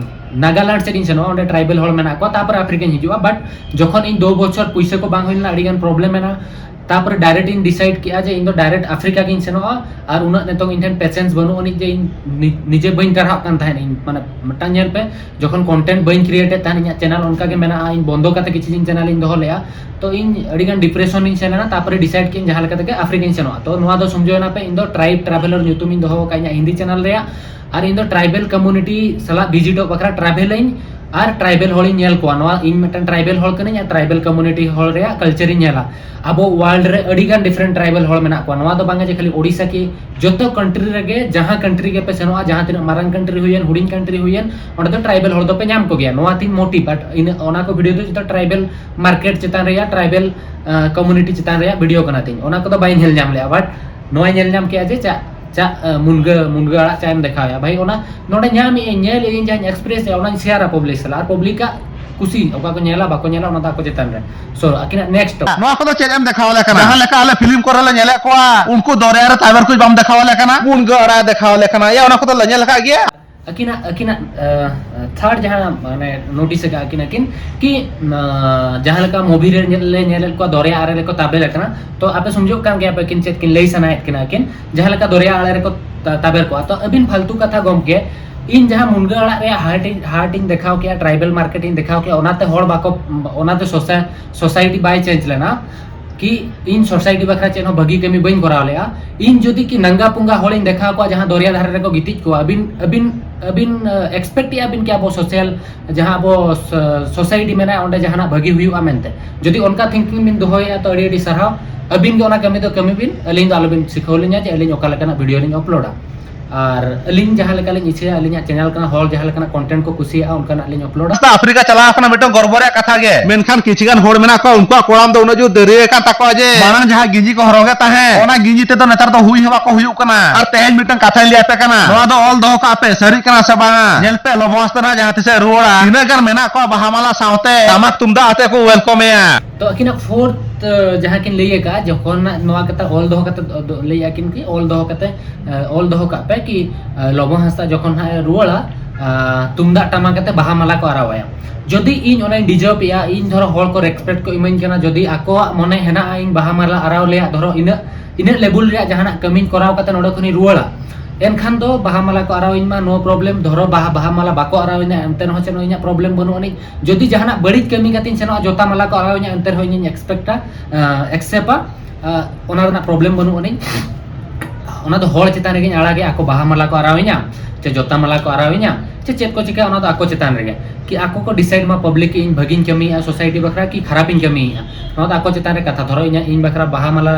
ᱱᱟᱜᱟᱞᱮᱱᱰ ᱥᱮᱫ ᱤᱧ ᱥᱮᱱᱚᱜᱼᱟ, ᱚᱸᱰᱮ tribal ᱦᱚᱲ ᱢᱮᱱᱟᱜ ᱠᱚᱣᱟ, ᱛᱟᱨᱯᱚᱨᱮ ᱟᱯᱷᱨᱤᱠᱟᱧ ᱦᱤᱡᱩᱜᱼᱟ᱾ But ᱡᱚᱠᱷᱚᱱ ᱤᱧ ᱫᱩ ᱵᱚᱪᱷᱚᱨ ᱯᱩᱭᱥᱟᱹ ᱠᱚ ᱵᱟᱝ ᱦᱩᱭ ᱞᱮᱱᱟ, ᱟᱹᱰᱤ ᱜᱟᱱ problem ᱮᱱᱟ, ᱛᱟᱨᱯᱚᱨᱮ direct ᱤᱧ decide ᱠᱮᱜᱼᱟ ᱡᱮ ᱤᱧ ᱫᱚ direct ᱟᱯᱷᱨᱤᱠᱟ ᱜᱤᱧ ᱥᱮᱱᱚᱜᱼᱟ᱾ ᱟᱨ ᱩᱱᱟᱹᱜ ᱱᱤᱛᱚᱝ ᱤᱧ ᱴᱷᱮᱱ patience ᱵᱟᱹᱱᱩᱜ ᱟᱹᱱᱤᱡ ᱡᱮ ᱤᱧ ᱱᱤ-, ᱱᱤᱡᱮ ᱵᱟᱹᱧ ᱴᱟᱨᱦᱟᱜ ᱠᱟᱱ ᱛᱟᱦᱮᱸᱫ᱾ ᱤᱧ ᱢᱟᱱᱮ ᱢᱤᱫᱴᱟᱝ ᱧᱮᱞ ᱯᱮ, ᱡᱚᱠᱷᱚᱱ content ᱵᱟᱹᱧ create ᱮᱫ ᱛᱟᱦᱮᱸᱫ, ᱤᱧᱟᱹᱜ channel ᱚᱱᱠᱟ ᱜᱮ ᱢᱮᱱᱟᱜᱼᱟ, ᱤᱧ ᱵᱚᱱᱫᱚ ᱠᱟᱛᱮ ᱠᱤᱪᱷᱩ ᱫᱤᱱ channel ᱤᱧ ᱫᱚᱦᱚ ᱞᱮᱜᱼᱟ᱾ ᱛᱚ ᱤᱧ ᱟᱹᱰᱤ ᱜᱟᱱ depression ᱤᱧ ᱥᱮᱱ ᱞᱮᱱᱟ, ᱛᱟᱨᱯᱚᱨᱮ decide ᱠᱮᱫ ᱤᱧ ᱡᱟᱦᱟᱸ ᱞᱮᱠᱟ ᱛᱮᱜᱮ ᱟᱯᱷᱨᱤᱠᱟᱧ ᱥᱮᱱᱚᱜᱼᱟ᱾ ᱛᱚ ᱱᱚᱣᱟ ᱫᱚ ᱥᱚᱢᱡᱷᱟᱹᱣ ᱮᱱᱟ ᱯᱮ, ᱤᱧ ᱫᱚ tribe traveller ᱧᱩᱛᱩᱢ ᱤᱧ ᱫᱚᱦᱚ ᱟᱠᱟᱫ ᱤᱧᱟᱹᱜ ᱦᱤᱱᱫᱤ channel ᱨᱮᱭᱟᱜ᱾ ᱟᱨ ᱤᱧ ᱫᱚ tribal community ᱥᱟᱞᱟᱜ visit ᱚᱜ ᱵᱟᱠᱷᱨᱟ travel ᱤᱧ ᱟᱨ ᱴᱨᱟᱭᱵᱮᱞ ᱦᱚᱲᱤᱧ ᱧᱮᱞ ᱠᱚᱣᱟ᱾ ᱱᱚᱣᱟ, ᱤᱧ ᱢᱤᱫᱴᱟᱝ ᱴᱨᱟᱭᱵᱮᱞ ᱦᱚᱲ ᱠᱟᱹᱱᱟᱹᱧ ᱟᱨ ᱴᱨᱟᱭᱵᱮᱞ ᱠᱚᱢᱤᱭᱩᱱᱤᱴᱤ ᱦᱚᱲ ᱨᱮᱭᱟᱜ ᱠᱟᱞᱪᱟᱨ ᱤᱧ ᱧᱮᱞᱟ᱾ ᱟᱵᱚ ᱣᱟᱨᱞᱰ ᱨᱮ ᱟᱹᱰᱤ ᱜᱟᱱ ᱰᱤᱯᱷᱟᱨᱮᱱᱴ ᱴᱨᱟᱭᱵᱮᱞ ᱦᱚᱲ ᱢᱮᱱᱟᱜ ᱠᱚᱣᱟ᱾ ᱱᱚᱣᱟ ᱫᱚ ᱵᱟᱝᱟ ᱡᱮ ᱠᱷᱟᱹᱞᱤ ᱳᱰᱤᱥᱟ ᱠᱤ, ᱡᱚᱛᱚ ᱠᱟᱱᱴᱨᱤ ᱨᱮᱜᱮ, ᱡᱟᱦᱟᱸ ᱠᱟᱱᱴᱨᱤ ᱜᱮᱯᱮ ᱥᱮᱱᱚᱜᱼᱟ, ᱡᱟᱦᱟᱸ ᱛᱤᱱᱟᱹᱜ ᱢᱟᱨᱟᱝ ᱠᱟᱱᱴᱨᱤ ᱦᱩᱭᱮᱱ, ᱦᱩᱰᱤᱧ ᱠᱟᱱᱴᱨᱤ ᱦᱩᱭᱮᱱ, ᱚᱸᱰᱮ ᱫᱚ ᱴᱨᱟᱭᱵᱮᱞ ᱦᱚᱲ ᱫᱚᱯᱮ ᱧᱟᱢ ᱠᱚᱜᱮᱭᱟ᱾ ᱱᱚᱣᱟ ᱛᱤᱧ ᱢᱳᱴᱤᱵᱷ, ᱵᱟᱴ ᱤᱱᱟᱹ, ᱚᱱᱟ ᱠᱚ ᱵᱷᱤᱰᱤᱭᱳ ᱫᱚ ᱡᱚᱛᱚ ᱴᱨᱟᱭᱵᱮᱞ ᱢᱟᱨᱠᱮᱴ ᱪᱮᱛᱟᱱ ᱨᱮᱭᱟᱜ, ᱴᱨᱟᱭᱵᱮᱞ ᱠᱚᱢᱤᱭᱩᱱᱤᱴᱤ ᱪᱮᱛᱟᱱ ᱨᱮᱭᱟᱜ ᱵᱷᱤᱰᱤᱭᱳ ᱠᱟᱱᱟ ᱛᱤᱧ᱾ ᱚᱱᱟ ᱠᱚᱫᱚ ᱵᱟᱹᱧ ᱧᱮᱞ ᱧᱟᱢ ᱞᱮᱜᱼᱟ, ᱵᱟᱴ ᱱᱚᱣᱟᱧ ᱧᱮᱞ ᱧᱟᱢ ᱠᱮᱜᱼᱟ ᱡᱮ ᱪᱟ, ᱪᱟ, ᱢᱩᱱᱜᱟᱹ, ᱢᱩᱱᱜᱟᱹ ᱟᱲᱟᱜ ᱪᱟ ᱮᱢ ᱫᱮᱠᱷᱟᱣᱮᱜᱼᱟ᱾ ᱵᱷᱟᱭ, ᱚᱱᱟ ᱱᱚᱰᱮ ᱧᱟᱢᱮᱜᱼᱟᱹᱧ, ᱧᱮᱞᱮᱜᱼᱟᱹᱧ, ᱡᱟᱦᱟᱸᱧ ᱮᱠᱥᱯᱨᱮᱥᱮᱜᱼᱟ, ᱚᱱᱟᱧ ᱥᱮᱭᱟᱨᱟ ᱯᱟᱵᱽᱞᱤᱠ ᱥᱟᱞᱟᱜ᱾ ᱟᱨ ᱯᱟᱵᱽᱞᱤᱠᱟᱜ ᱠᱩᱥᱤ, ᱚᱠᱟ ᱠᱚ ᱧᱮᱞᱟ ᱵᱟᱠᱚ ᱧᱮᱞᱟ, ᱚᱱᱟ ᱫᱚ ᱟᱠᱚ ᱪᱮᱛᱟᱱ ᱨᱮ᱾ ᱥᱳ, ᱟᱹᱠᱤᱱᱟᱜ ᱱᱮᱠᱥᱴ᱾ ᱱᱚᱣᱟ ᱠᱚᱫᱚ ᱪᱮᱫ ᱮᱢ ᱫᱮᱠᱷᱟᱣ ᱟᱞᱮ ᱠᱟᱱᱟ? ᱡᱟᱦᱟᱸ ᱞᱮᱠᱟ ᱟᱞᱮ ᱯᱷᱤᱞᱢ ᱠᱚᱨᱮ ᱞᱮ ᱧᱮᱞᱮᱫ ᱠᱚᱣᱟ, ᱩᱱᱠᱩ ᱫᱚᱨᱭᱟ ᱨᱮ ᱛᱟᱵᱮᱨ ᱠᱚ ᱵᱟᱢ ᱫᱮᱠᱷᱟᱣ ᱟᱞᱮ ᱠᱟᱱᱟ? ᱢᱩᱱᱜᱟᱹ ᱟᱲᱟᱜ ᱫᱮᱠᱷᱟᱣ ᱟᱞᱮ ᱠᱟᱱᱟ, ᱭᱟ, ᱚᱱᱟ ᱠᱚᱫᱚ ᱞᱮ ᱧᱮᱞ ᱟᱠᱟᱫ ᱜᱮᱭᱟ᱾ ᱟᱹᱠᱤᱱᱟᱜ, ᱟᱹᱠᱤᱱᱟᱜ ᱛᱷᱟᱨᱰ ᱡᱟᱦᱟᱸ ᱢᱟᱱᱮ ᱱᱳᱴᱤᱥ ᱟᱠᱟᱫ ᱟᱹᱠᱤᱱ, ᱟᱹᱠᱤᱱ ᱠᱤ, ᱟᱸ, ᱡᱟᱦᱟᱸ ᱞᱮᱠᱟ ᱢᱩᱵᱷᱤ ᱨᱮ ᱧᱮᱞ, ᱞᱮ ᱧᱮᱞᱮᱫ ᱠᱚᱣᱟ, ᱫᱚᱨᱭᱟ ᱟᱲᱮ ᱨᱮᱠᱚ ᱛᱟᱵᱮᱨ ᱟᱠᱟᱱᱟ᱾ ᱛᱚ ᱟᱯᱮ ᱥᱚᱢᱡᱷᱚᱜ ᱠᱟᱱ ᱜᱮᱭᱟ ᱯᱮ ᱟᱹᱠᱤᱱ ᱪᱮᱫ ᱠᱤᱱ ᱞᱟᱹᱭ ᱥᱟᱱᱟᱭᱮᱫ ᱠᱤᱱᱟ, ᱟᱹᱠᱤᱱ ᱡᱟᱦᱟᱸ ᱞᱮᱠᱟ ᱫᱚᱨᱭᱟ ᱟᱲᱮ ᱨᱮᱠᱚ ᱛᱟ-, ᱛᱟᱵᱮᱨ ᱠᱚᱜᱼᱟ᱾ ᱛᱚ ᱟᱹᱵᱤᱱ ᱯᱷᱟᱞᱛᱩ ᱠᱟᱛᱷᱟ ᱜᱚᱢᱠᱮ, ᱤᱧ ᱡᱟᱦᱟᱸ ᱢᱩᱱᱜᱟᱹ ᱟᱲᱟᱜ ᱨᱮᱭᱟᱜ ᱦᱟᱨᱴ ᱤᱧ, ᱦᱟᱨᱴ ᱤᱧ ᱫᱮᱠᱷᱟᱣ ᱠᱮᱜᱼᱟ, ᱴᱨᱟᱭᱵᱮᱞ ᱢᱟᱨᱠᱮᱴ ᱤᱧ ᱫᱮᱠᱷᱟᱣ ᱠᱮᱜᱼᱟ, ᱚᱱᱟᱛᱮ ᱦᱚᱲ ᱵᱟᱠᱚ, ᱚᱱᱟᱛᱮ ᱥᱳᱥᱟ-, ᱥᱳᱥᱟᱭᱴᱤ ᱵᱟᱭ ᱪᱮᱧᱡᱽ ᱞᱮᱱᱟ᱾ ᱠᱤ ᱤᱧ ᱥᱳᱥᱟᱭᱴᱤ ᱵᱟᱠᱷᱨᱟ ᱪᱮᱫ ᱦᱚᱸ ᱵᱷᱟᱹᱜᱤ ᱠᱟᱹᱢᱤ ᱵᱟᱹᱧ ᱠᱚᱨᱟᱣ ᱞᱮᱜᱼᱟ᱾ ᱤᱧ ᱡᱩᱫᱤ ᱠᱤ ᱱᱟᱝᱜᱟ ᱯᱩᱝᱜᱟ ᱦᱚᱲᱤᱧ ᱫᱮᱠᱷᱟᱣ ᱠᱚᱣᱟ ᱡᱟᱦᱟᱸ ᱫᱚᱨᱭᱟ ᱫᱷᱟᱨᱮ ᱨᱮᱠᱚ ᱜᱤᱛᱤᱡ ᱠᱚᱣᱟ, ᱟᱹᱵᱤᱱ, ᱟᱹᱵᱤᱱ, ᱟᱹᱵᱤᱱ, ᱮᱠᱥᱯᱮᱠᱴ ᱮᱜᱼᱟ ᱵᱤᱱ ᱠᱤ ᱟᱵᱚ ᱥᱳᱥᱟᱞ, ᱡᱟᱦᱟᱸ ᱟᱵᱚ ᱥᱳ-, ᱥᱳᱥᱟᱭᱴᱤ ᱢᱮᱱᱟᱜᱼᱟ, ᱚᱸᱰᱮ ᱡᱟᱦᱟᱱᱟᱜ ᱵᱷᱟᱹᱜᱤ ᱦᱩᱭᱩᱜᱼᱟ ᱢᱮᱱᱛᱮ? ᱡᱩᱫᱤ ᱚᱱᱠᱟ ᱛᱷᱤᱝᱠᱤᱝ ᱵᱤᱱ ᱫᱚᱦᱚᱭᱮᱜᱼᱟ, ᱛᱚ ᱟᱹᱰᱤ ᱟᱹᱰᱤ ᱥᱟᱨᱦᱟᱣ᱾ ᱟᱹᱵᱤᱱ ᱜᱮ ᱚᱱᱟ ᱠᱟᱹᱢᱤ ᱫᱚ ᱠᱟᱹᱢᱤ ᱵᱤᱱ, ᱟᱹᱞᱤᱧ ᱫᱚ ᱟᱞᱚᱵᱤᱱ ᱥᱤᱠᱷᱟᱹᱣ ᱞᱤᱧᱟ ᱡᱮ ᱟᱹᱞᱤᱧ ᱚᱠᱟ ᱞᱮᱠᱟᱱᱟᱜ ᱵᱷᱤᱰᱤᱭᱳ ᱞᱤᱧ ᱟᱯᱞᱳᱰᱟ᱾ ᱟᱨ ᱟᱹᱞᱤᱧ ᱡᱟᱦᱟᱸ ᱞᱮᱠᱟᱞᱤᱧ ᱤᱪᱪᱷᱟᱹᱭᱟ, ᱟᱹᱞᱤᱧᱟᱜ ᱪᱮᱱᱮᱞ ᱠᱟᱱᱟ, ᱦᱚᱲ ᱡᱟᱦᱟᱸ ᱞᱮᱠᱟᱱᱟᱜ ᱠᱚᱱᱴᱮᱱᱴ ᱠᱚ ᱠᱩᱥᱤᱭᱟᱜᱼᱟ, ᱚᱱᱠᱟᱱᱟᱜ ᱞᱤᱧ ᱟᱯᱞᱳᱰᱟ᱾ ᱨᱟᱥᱛᱟ ᱟᱯᱷᱨᱤᱠᱟ ᱪᱟᱞᱟᱣ ᱟᱠᱟᱱᱟ, ᱢᱤᱫᱴᱟᱝ ᱜᱚᱨᱵᱚ ᱨᱮᱭᱟᱜ ᱠᱟᱛᱷᱟ ᱜᱮ᱾ ᱢᱮᱱᱠᱷᱟᱱ ᱠᱤᱪᱷᱩ ᱜᱟᱱ ᱦᱚᱲ ᱢᱮᱱᱟᱜ ᱠᱚᱣᱟ, ᱩᱱᱠᱩᱣᱟᱜ ᱠᱚᱲᱟᱢ ᱫᱚ ᱩᱱᱟᱹᱜ ᱡᱳᱨ ᱫᱟᱹᱨᱭᱟᱹ ᱟᱠᱟᱱ ᱛᱟᱠᱚᱣᱟ ᱡᱮ ᱢᱟᱲᱟᱝ ᱡᱟᱦᱟᱸ ᱜᱤᱧᱡᱤ ᱠᱚ ᱦᱚᱨᱚᱜᱮᱫ ᱛᱟᱦᱮᱸᱫ, ᱚᱱᱟ ᱜᱤᱧᱡᱤ ᱛᱮᱫᱚ ᱱᱮᱛᱟᱨ ᱫᱚ ᱦᱩᱭ ᱦᱚᱸ ᱵᱟᱠᱚ ᱦᱩᱭᱩᱜ ᱠᱟᱱᱟ᱾ ᱟᱨ ᱛᱮᱦᱮᱧ ᱢᱤᱫᱴᱟᱝ ᱠᱟᱛᱷᱟᱧ ᱞᱟᱹᱭ ᱟᱯᱮ ᱠᱟᱱᱟ, ᱱᱚᱣᱟ ᱫᱚ ᱚᱞ ᱫᱚᱦᱚ ᱠᱟᱜ ᱯᱮ, ᱥᱟᱹᱨᱤᱜ ᱠᱟᱱᱟ ᱥᱮ ᱵᱟᱝᱟ? ᱧᱮᱞ ᱯᱮ, ᱞᱚᱵᱚ ᱦᱟᱸᱥᱫᱟ ᱱᱟᱜ ᱡᱟᱦᱟᱸ ᱛᱤᱥᱮ ᱨᱩᱣᱟᱹᱲᱟ, ᱛᱤᱱᱟᱹᱜ ᱜᱟᱱ ᱢᱮᱱᱟᱜ ᱠᱚᱣᱟ ᱵᱟᱦᱟ ᱢᱟᱞᱟ ᱥᱟᱶᱛᱮ ᱴᱟᱢᱟᱠ ᱛᱩᱢᱫᱟᱜ ᱟᱛᱮ ᱠᱚ ᱣᱮᱞᱠᱚᱢᱮᱭᱟ᱾ ᱛᱚ ᱟᱹᱠᱤᱱᱟᱜ ᱯᱷᱳᱨᱛᱷ, ᱡᱟᱦᱟᱸ ᱠᱤᱱ ᱞᱟᱹᱭ ᱟᱠᱟᱫᱼᱟ, ᱡᱚᱠᱷᱚᱱ ᱱᱟᱜ ᱱᱚᱣᱟ ᱠᱟᱛᱷᱟ ᱚᱞ ᱫᱚᱦᱚ ᱠᱟᱛᱮ, ᱫᱚ, ᱞᱟᱹᱭ ᱟᱹᱠᱤᱱ ᱠᱤ ᱚᱞ ᱫᱚᱦᱚ ᱠᱟᱛᱮ, ᱮ, ᱚᱞ ᱫᱚᱦᱚ ᱠᱟᱜ ᱯᱮ ᱠᱤ, ᱮ, ᱞᱚᱵᱚ ᱦᱟᱸᱥᱫᱟ ᱡᱚᱠᱷᱚᱱ ᱦᱟᱸᱜ ᱮ ᱨᱩᱣᱟᱹᱲᱟ, ᱟ, ᱛᱩᱢᱫᱟᱜ ᱴᱟᱢᱟᱠ ᱟᱛᱮ ᱵᱟᱦᱟ ᱢᱟᱞᱟ ᱠᱚ ᱟᱨᱟᱣ ᱟᱭᱟ᱾ ᱡᱩᱫᱤ ᱤᱧ ᱚᱱᱟᱧ ᱰᱤᱡᱟᱨᱵᱷ ᱮᱜᱼᱟ, ᱤᱧ ᱫᱷᱚᱨᱚ ᱦᱚᱲ ᱠᱚ ᱨᱮᱥᱯᱮᱠᱴ ᱠᱚ ᱤᱢᱟᱹᱧ ᱠᱟᱱᱟ, ᱡᱩᱫᱤ ᱟᱠᱚᱣᱟᱜ ᱢᱚᱱᱮ ᱦᱮᱱᱟᱜᱼᱟ ᱤᱧ ᱵᱟᱦᱟ ᱢᱟᱞᱟ ᱟᱨᱟᱣ ᱨᱮᱭᱟᱜ ᱫᱷᱚᱨᱚ ᱤᱱᱟᱹᱜ, ᱤᱱᱟᱹᱜ ᱞᱮᱵᱮᱞ ᱨᱮᱭᱟᱜ ᱡᱟᱦᱟᱱᱟᱜ ᱠᱟᱹᱢᱤᱧ ᱠᱚᱨᱟᱣ ᱠᱟᱛᱮ ᱱᱚᱰᱮ ᱠᱷᱚᱱᱤᱧ ᱨᱩᱣᱟᱹᱲᱟ, ᱮᱱᱠᱷᱟᱱ ᱫᱚ ᱵᱟᱦᱟ ᱢᱟᱞᱟ ᱠᱚ ᱟᱨᱟᱣ ᱤᱧ ᱢᱟ, no problem᱾ ᱫᱷᱚᱨᱚ ᱵᱟᱦᱟ, ᱵᱟᱦᱟ ᱢᱟᱞᱟ ᱵᱟᱠᱚ ᱟᱨᱟᱣ ᱤᱧᱟ, ᱮᱱᱛᱮ ᱨᱮᱦᱚᱸ ᱪᱮᱫ ᱦᱚᱸ ᱤᱧᱟᱹᱜ problem ᱵᱟᱹᱱᱩᱜ ᱟᱹᱱᱤᱡ᱾ ᱡᱩᱫᱤ ᱡᱟᱦᱟᱱᱟᱜ ᱵᱟᱹᱲᱤᱡ ᱠᱟᱹᱢᱤ ᱠᱟᱛᱮᱧ ᱥᱮᱱᱚᱜᱼᱟ, ᱡᱚᱛᱟ ᱢᱟᱞᱟ ᱠᱚ ᱟᱨᱟᱣ ᱤᱧᱟ, ᱮᱱᱛᱮ ᱨᱮᱦᱚᱸ ᱤᱧᱤᱧ ᱮᱠᱥᱯᱮᱠᱴᱟ, ᱮᱠᱥᱮᱯᱴᱟ, ᱚᱱᱟ ᱨᱮᱱᱟᱜ problem ᱵᱟᱹᱱᱩᱜ ᱟᱹᱱᱤᱡ᱾ ᱚᱱᱟ ᱫᱚ ᱦᱚᱲ ᱪᱮᱛᱟᱱ ᱨᱮᱜᱮᱧ ᱟᱲᱟᱜᱮᱜᱼᱟ, ᱟᱠᱚ ᱵᱟᱦᱟ ᱢᱟᱞᱟ ᱠᱚ ᱟᱨᱟᱣ ᱤᱧᱟ ᱪᱮ ᱡᱚᱛᱟ ᱢᱟᱞᱟ ᱠᱚ ᱟᱨᱟᱣ ᱤᱧᱟ, ᱪᱮ ᱪᱮᱫ ᱠᱚ ᱪᱤᱠᱟᱹᱭᱟ, ᱚᱱᱟ ᱫᱚ ᱟᱠᱚ ᱪᱮᱛᱟᱱ ᱨᱮᱜᱮ᱾ ᱠᱤ ᱟᱠᱚ ᱠᱚ decide ᱢᱟ public ᱠᱤ ᱤᱧ ᱵᱷᱟᱹᱜᱤᱧ ᱠᱟᱹᱢᱤᱭᱮᱫᱼᱟ society ᱵᱟᱠᱷᱨᱟ ᱠᱤ ᱠᱷᱟᱨᱟᱯᱤᱧ ᱠᱟᱹᱢᱤᱭᱮᱫᱼᱟ, ᱱᱚᱣᱟ ᱫᱚ ᱟᱠᱚ ᱪᱮᱛᱟᱱ ᱨᱮ ᱠᱟᱛᱷᱟ᱾ ᱫᱷᱚᱨᱚ ᱤᱧᱟᱹᱜ, ᱤᱧ ᱵᱟᱠᱷᱨᱟ ᱵᱟᱦᱟ ᱢᱟᱞᱟ